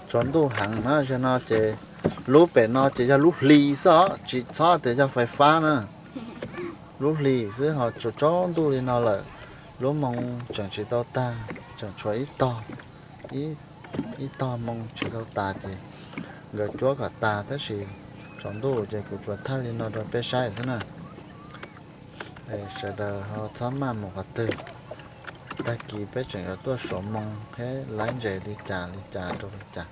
Tsaus ntuj heev na, zaum no ces lub pem no ces yog lub hli xwb os, tsis txhob tias yog fais fab na. Lub hli xwb ho tsaus tsaus ntuj li no lawm, lub moo tseem tsis tau tag, tseem tshuav ib tog, ib tog moo tsis tau tas ces nkawd cuab kom tas tab sis tsaus ntuj ces kuv tsuas thaij li no rau peb saib xwb na. Sawv daws ho txhob maj mus qhov twg, tag kis peb tseem yuav tuaj suav moo thiab laib ntses li cas li cas rau li cas.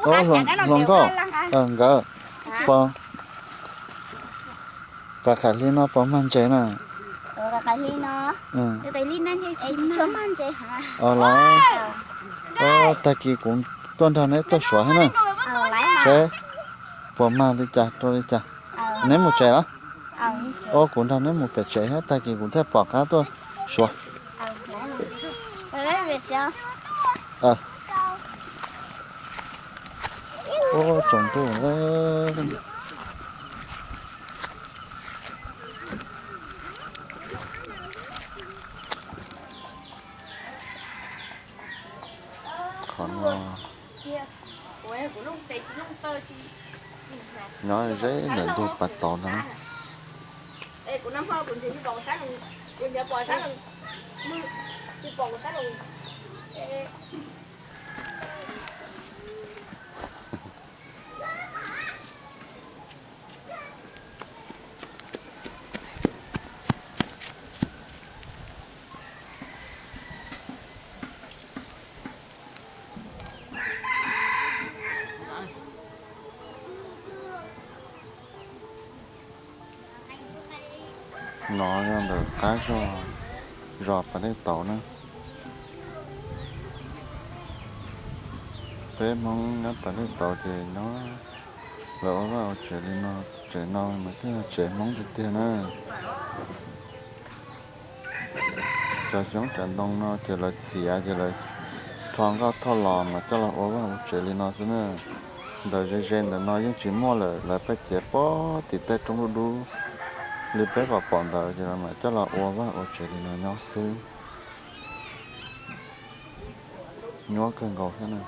Hluas nkauj, nkawd pom, qab qhais hli no pom mag ntses na. Los, tag kis kuv tuaj nrog neb tuaj suav thiab na, seb puas mag li cas rau li cas. Neb mus tsev los? Ua kuv nrog neb mus pem tsev thiab tag kis kuv thiaj pom qab tuaj suav. Ua tsaus ntuj. Qhov no nyob ze ntawm ntug pas tod ntag. No yog ntawm qab zos, zos Pas Dej Tauv na. Peb Hmoob nyob Pas Dej Tauv ces nyob lawv ua vaj ua tsev li no, tsev no mas thiaj yog tsev Hmoob tiag tiag na. Cov xyoob cov ntoo no ces lawv txiav ces lawv rho nkauj thauj los mas coj los ua vaj ua tsev li no xwb na. Ntawm ze ze ntawm no yeej tsis muaj lawm, lawv pheej txiav pog tim tej roob dub dub li peb pom pom ntawd ces lawv mam coj los ua vaj ua tsev li no nyob xwb. Nyuaj kawg nkaus thiab na.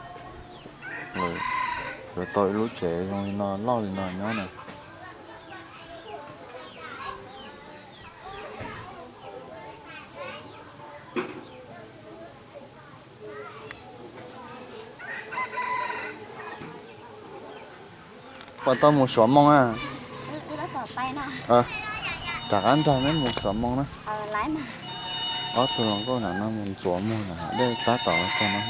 Lawv tau ib lub tsev zoo li no loj li no nyob na. Puas tau mus suav moo na? Rov qab nrog neb mus suav moo na. Ob tug hluas nkauj ntawm no mus ntxuav muag ntawm hav dej tab tom los txog no.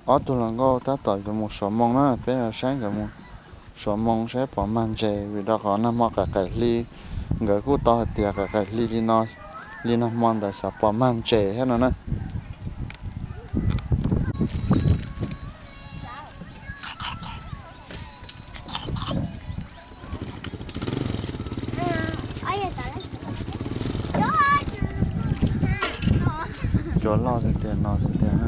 Ob tug hluas nkauj tab tom yuav mus suav moo na, peb yuav saib nkawd mus suav moo saib puas mag ntses vim rau qhov nag hmo qaim qaim hli, Nkawd kuj tau hais tias qais qais hli li no, li nag hmo ntawd xyov puas mag ntses thiab no na. Cua loj tiag tiag no tiag tiag na.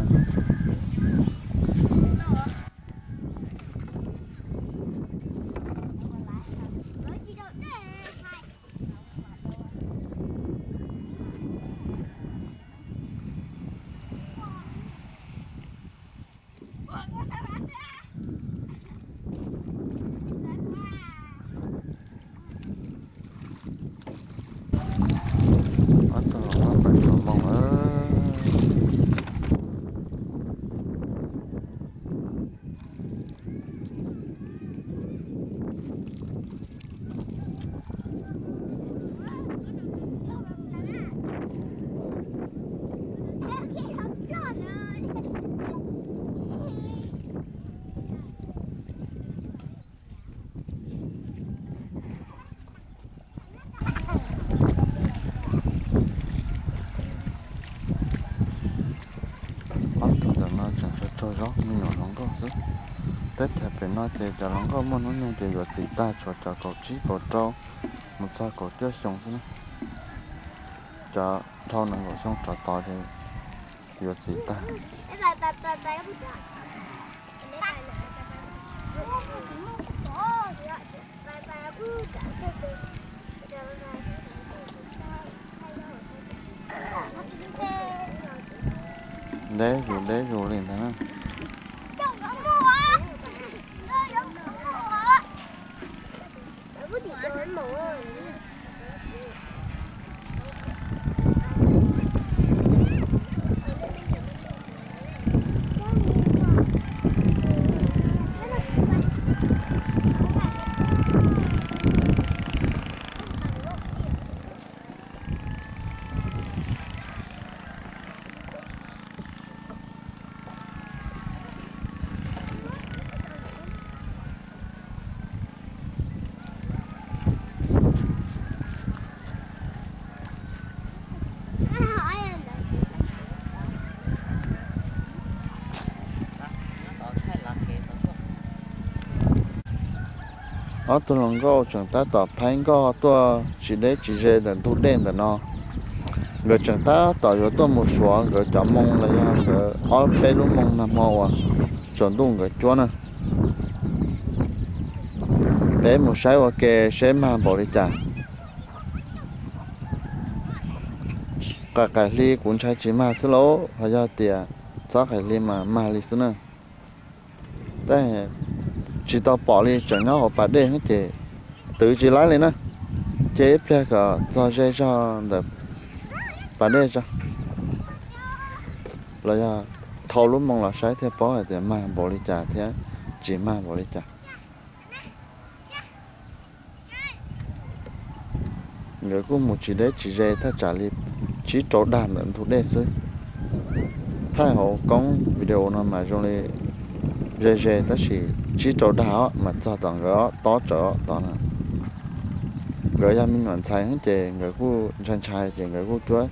Ob tug hluas nkauj pais xuas moo lawm. Ob tug ntawm no tseem tsaug tsaug zog me nyuam hluas nkauj xwb. Teb chaws pem no ces cov hluas nkauj muaj hnub nyoog ces yuav txim tag, tshuav cov kaum tsib kaum rau mus txog kaum cuaj xyoo xwb na. Cov dhau nees nkaum xyoo rov tod ces yuav txim tag. Deb zus deb zus li ntag na. Ob tug hluas nkauj tseem tab tom phaib nkoj tuaj tsis deb tsis ze ntawm ntug dej ntawm no. Nkawd tseem tab tom yuav tuaj mus suav nkawd cov moo los yog nkawd ob peb lub moo nag hmo uas tsaus ntuj nkawd cuab na. Peb mus saib ua ke seb mag npaum li cas. Qais qais hli kuv ntshai tsis mag xwb lauj, ho yog tias txhob qais hli mas mag li xwb na. Tab tsis tau pom li, tseem nyob hauv pas dej ces twv tsis laib li na. Cia ib pliag kom txog ze zog ntawm pas dej tso, los yog thau lub moo los saib thiaj paub hais tias mag npaum li cas thiab tsis mag npaum li cas. Nkawd kuj mus tsis deb tsis ze, thaj tsam li tsib rau dag ntawm ntug dej xwb. Thaij hauv koob video no mas zoo li ze ze tab sis tsib rau dag os mas txog tom nkawd os, tob tsawv os tom no. Nkawd yog me nyuam ntxhais ces nkawd kuj ntshai ntshai ces nkawd kuj cuab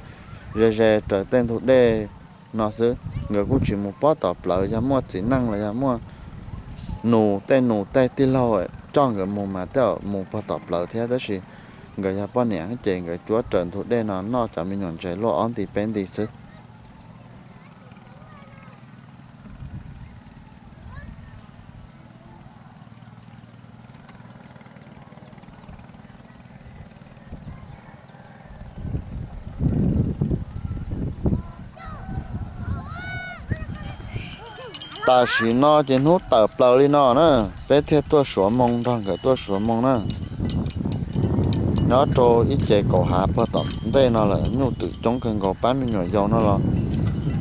ze ze raws tej ntug dej no xwb. Nkawd kuj tsis mus pob tom plawv, yog muaj txiv neej los yog muaj nus tej nus tej tij laug coj nkawd mus mas tej zaum mus puag tom plawv thiab, tab sis nkawd yog poj niam ces nkawd cuab raws ntug dej no noj cov me nyuam ntses luaj ob nti peb nti xwb. Tam sim no ces hnub tawm plaws li no na, peb thiaj tuaj suav moo nrog nkawd tuaj suav moo na. Nyob rau ib ce kaum hav puag tom ntej no lawm, nyuj twm coob kawg nkaus, pab me nyuam yaus no los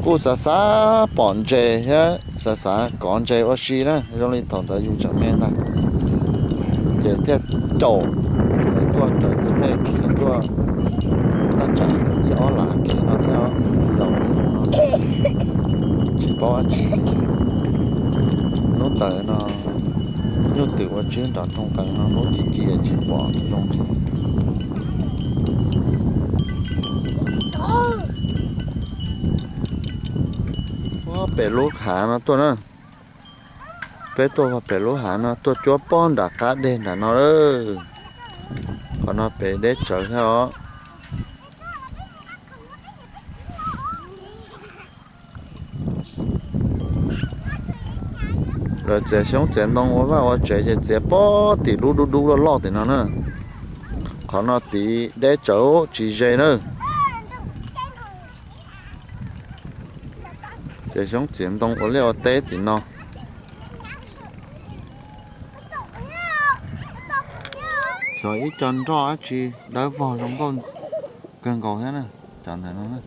kuj xav xav pom ntses thiab xav xav kov ntses ua si na, zoo li thaum ntawd yus tseem me ntag. Ces thiaj caum tuaj raws tus dej khiav tuaj thaj tsam ib ob las kev no thiab, yaus li no tsis paub dab tsi. Hnub tawm no nyuj twm ua tswb nram rooj qaws no, hnub ci ci tsis pom zoo li. Pem lub hav no tuaj na. Peb tuaj pem lub hav no tuaj cuab pob nram qab deg nram no lawm. Qhov no pem deb tsawv thiab os. Lawv txiav xyoob txiav ntoo ua vaj ua tsev ces txiav pob tim dub dub dub loj loj tim no na. Qhov no tid deb tsawv tsis ze na. Txiav xyoob txiav ntoo ua liaj ua teb tim no. Xyov ib co nroj dab tsi dawb vog zoo nkauj kawg nkaus thiab na. Cov ntawm no na.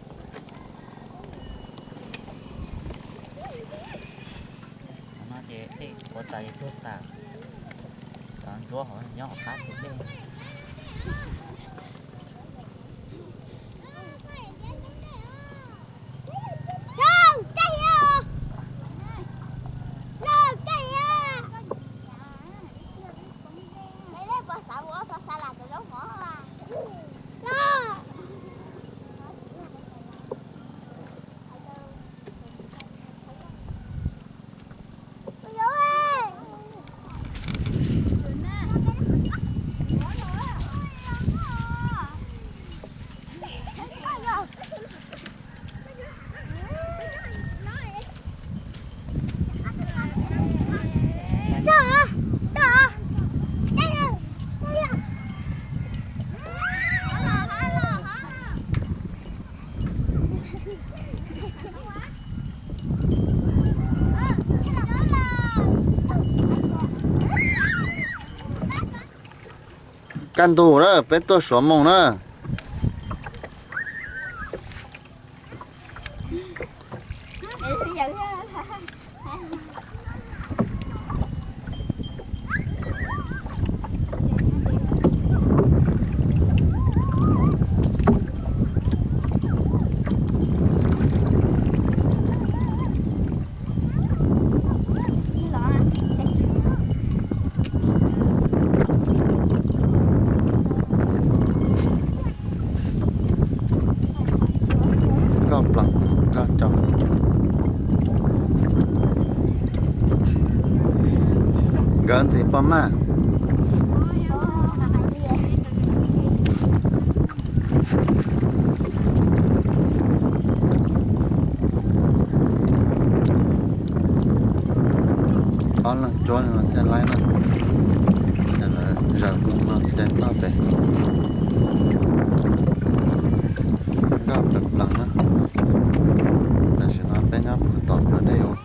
Kaj ntug na, peb tuaj Suav Moos na. Nkauj plaws, nkauj cau. Nkawd ntxiv poj maj. Ob leeg cuab no thiaj laib na. Ces lawv zaws moo no ces toj pem. Nkauj plaws plaws na. Tam sim no peb nyob puag tom plawv dej ua.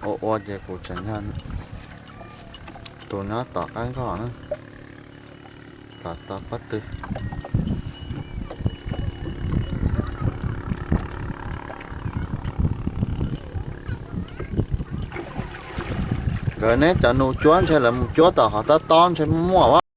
Ua ua ces kuv tseem yog tus nyob tom qab nkoj na. Tom tau pob tw. Nkawd neb cov nus cuab ntshe lawv mus cuab tom qhov tob tob ntshe muaj muaj.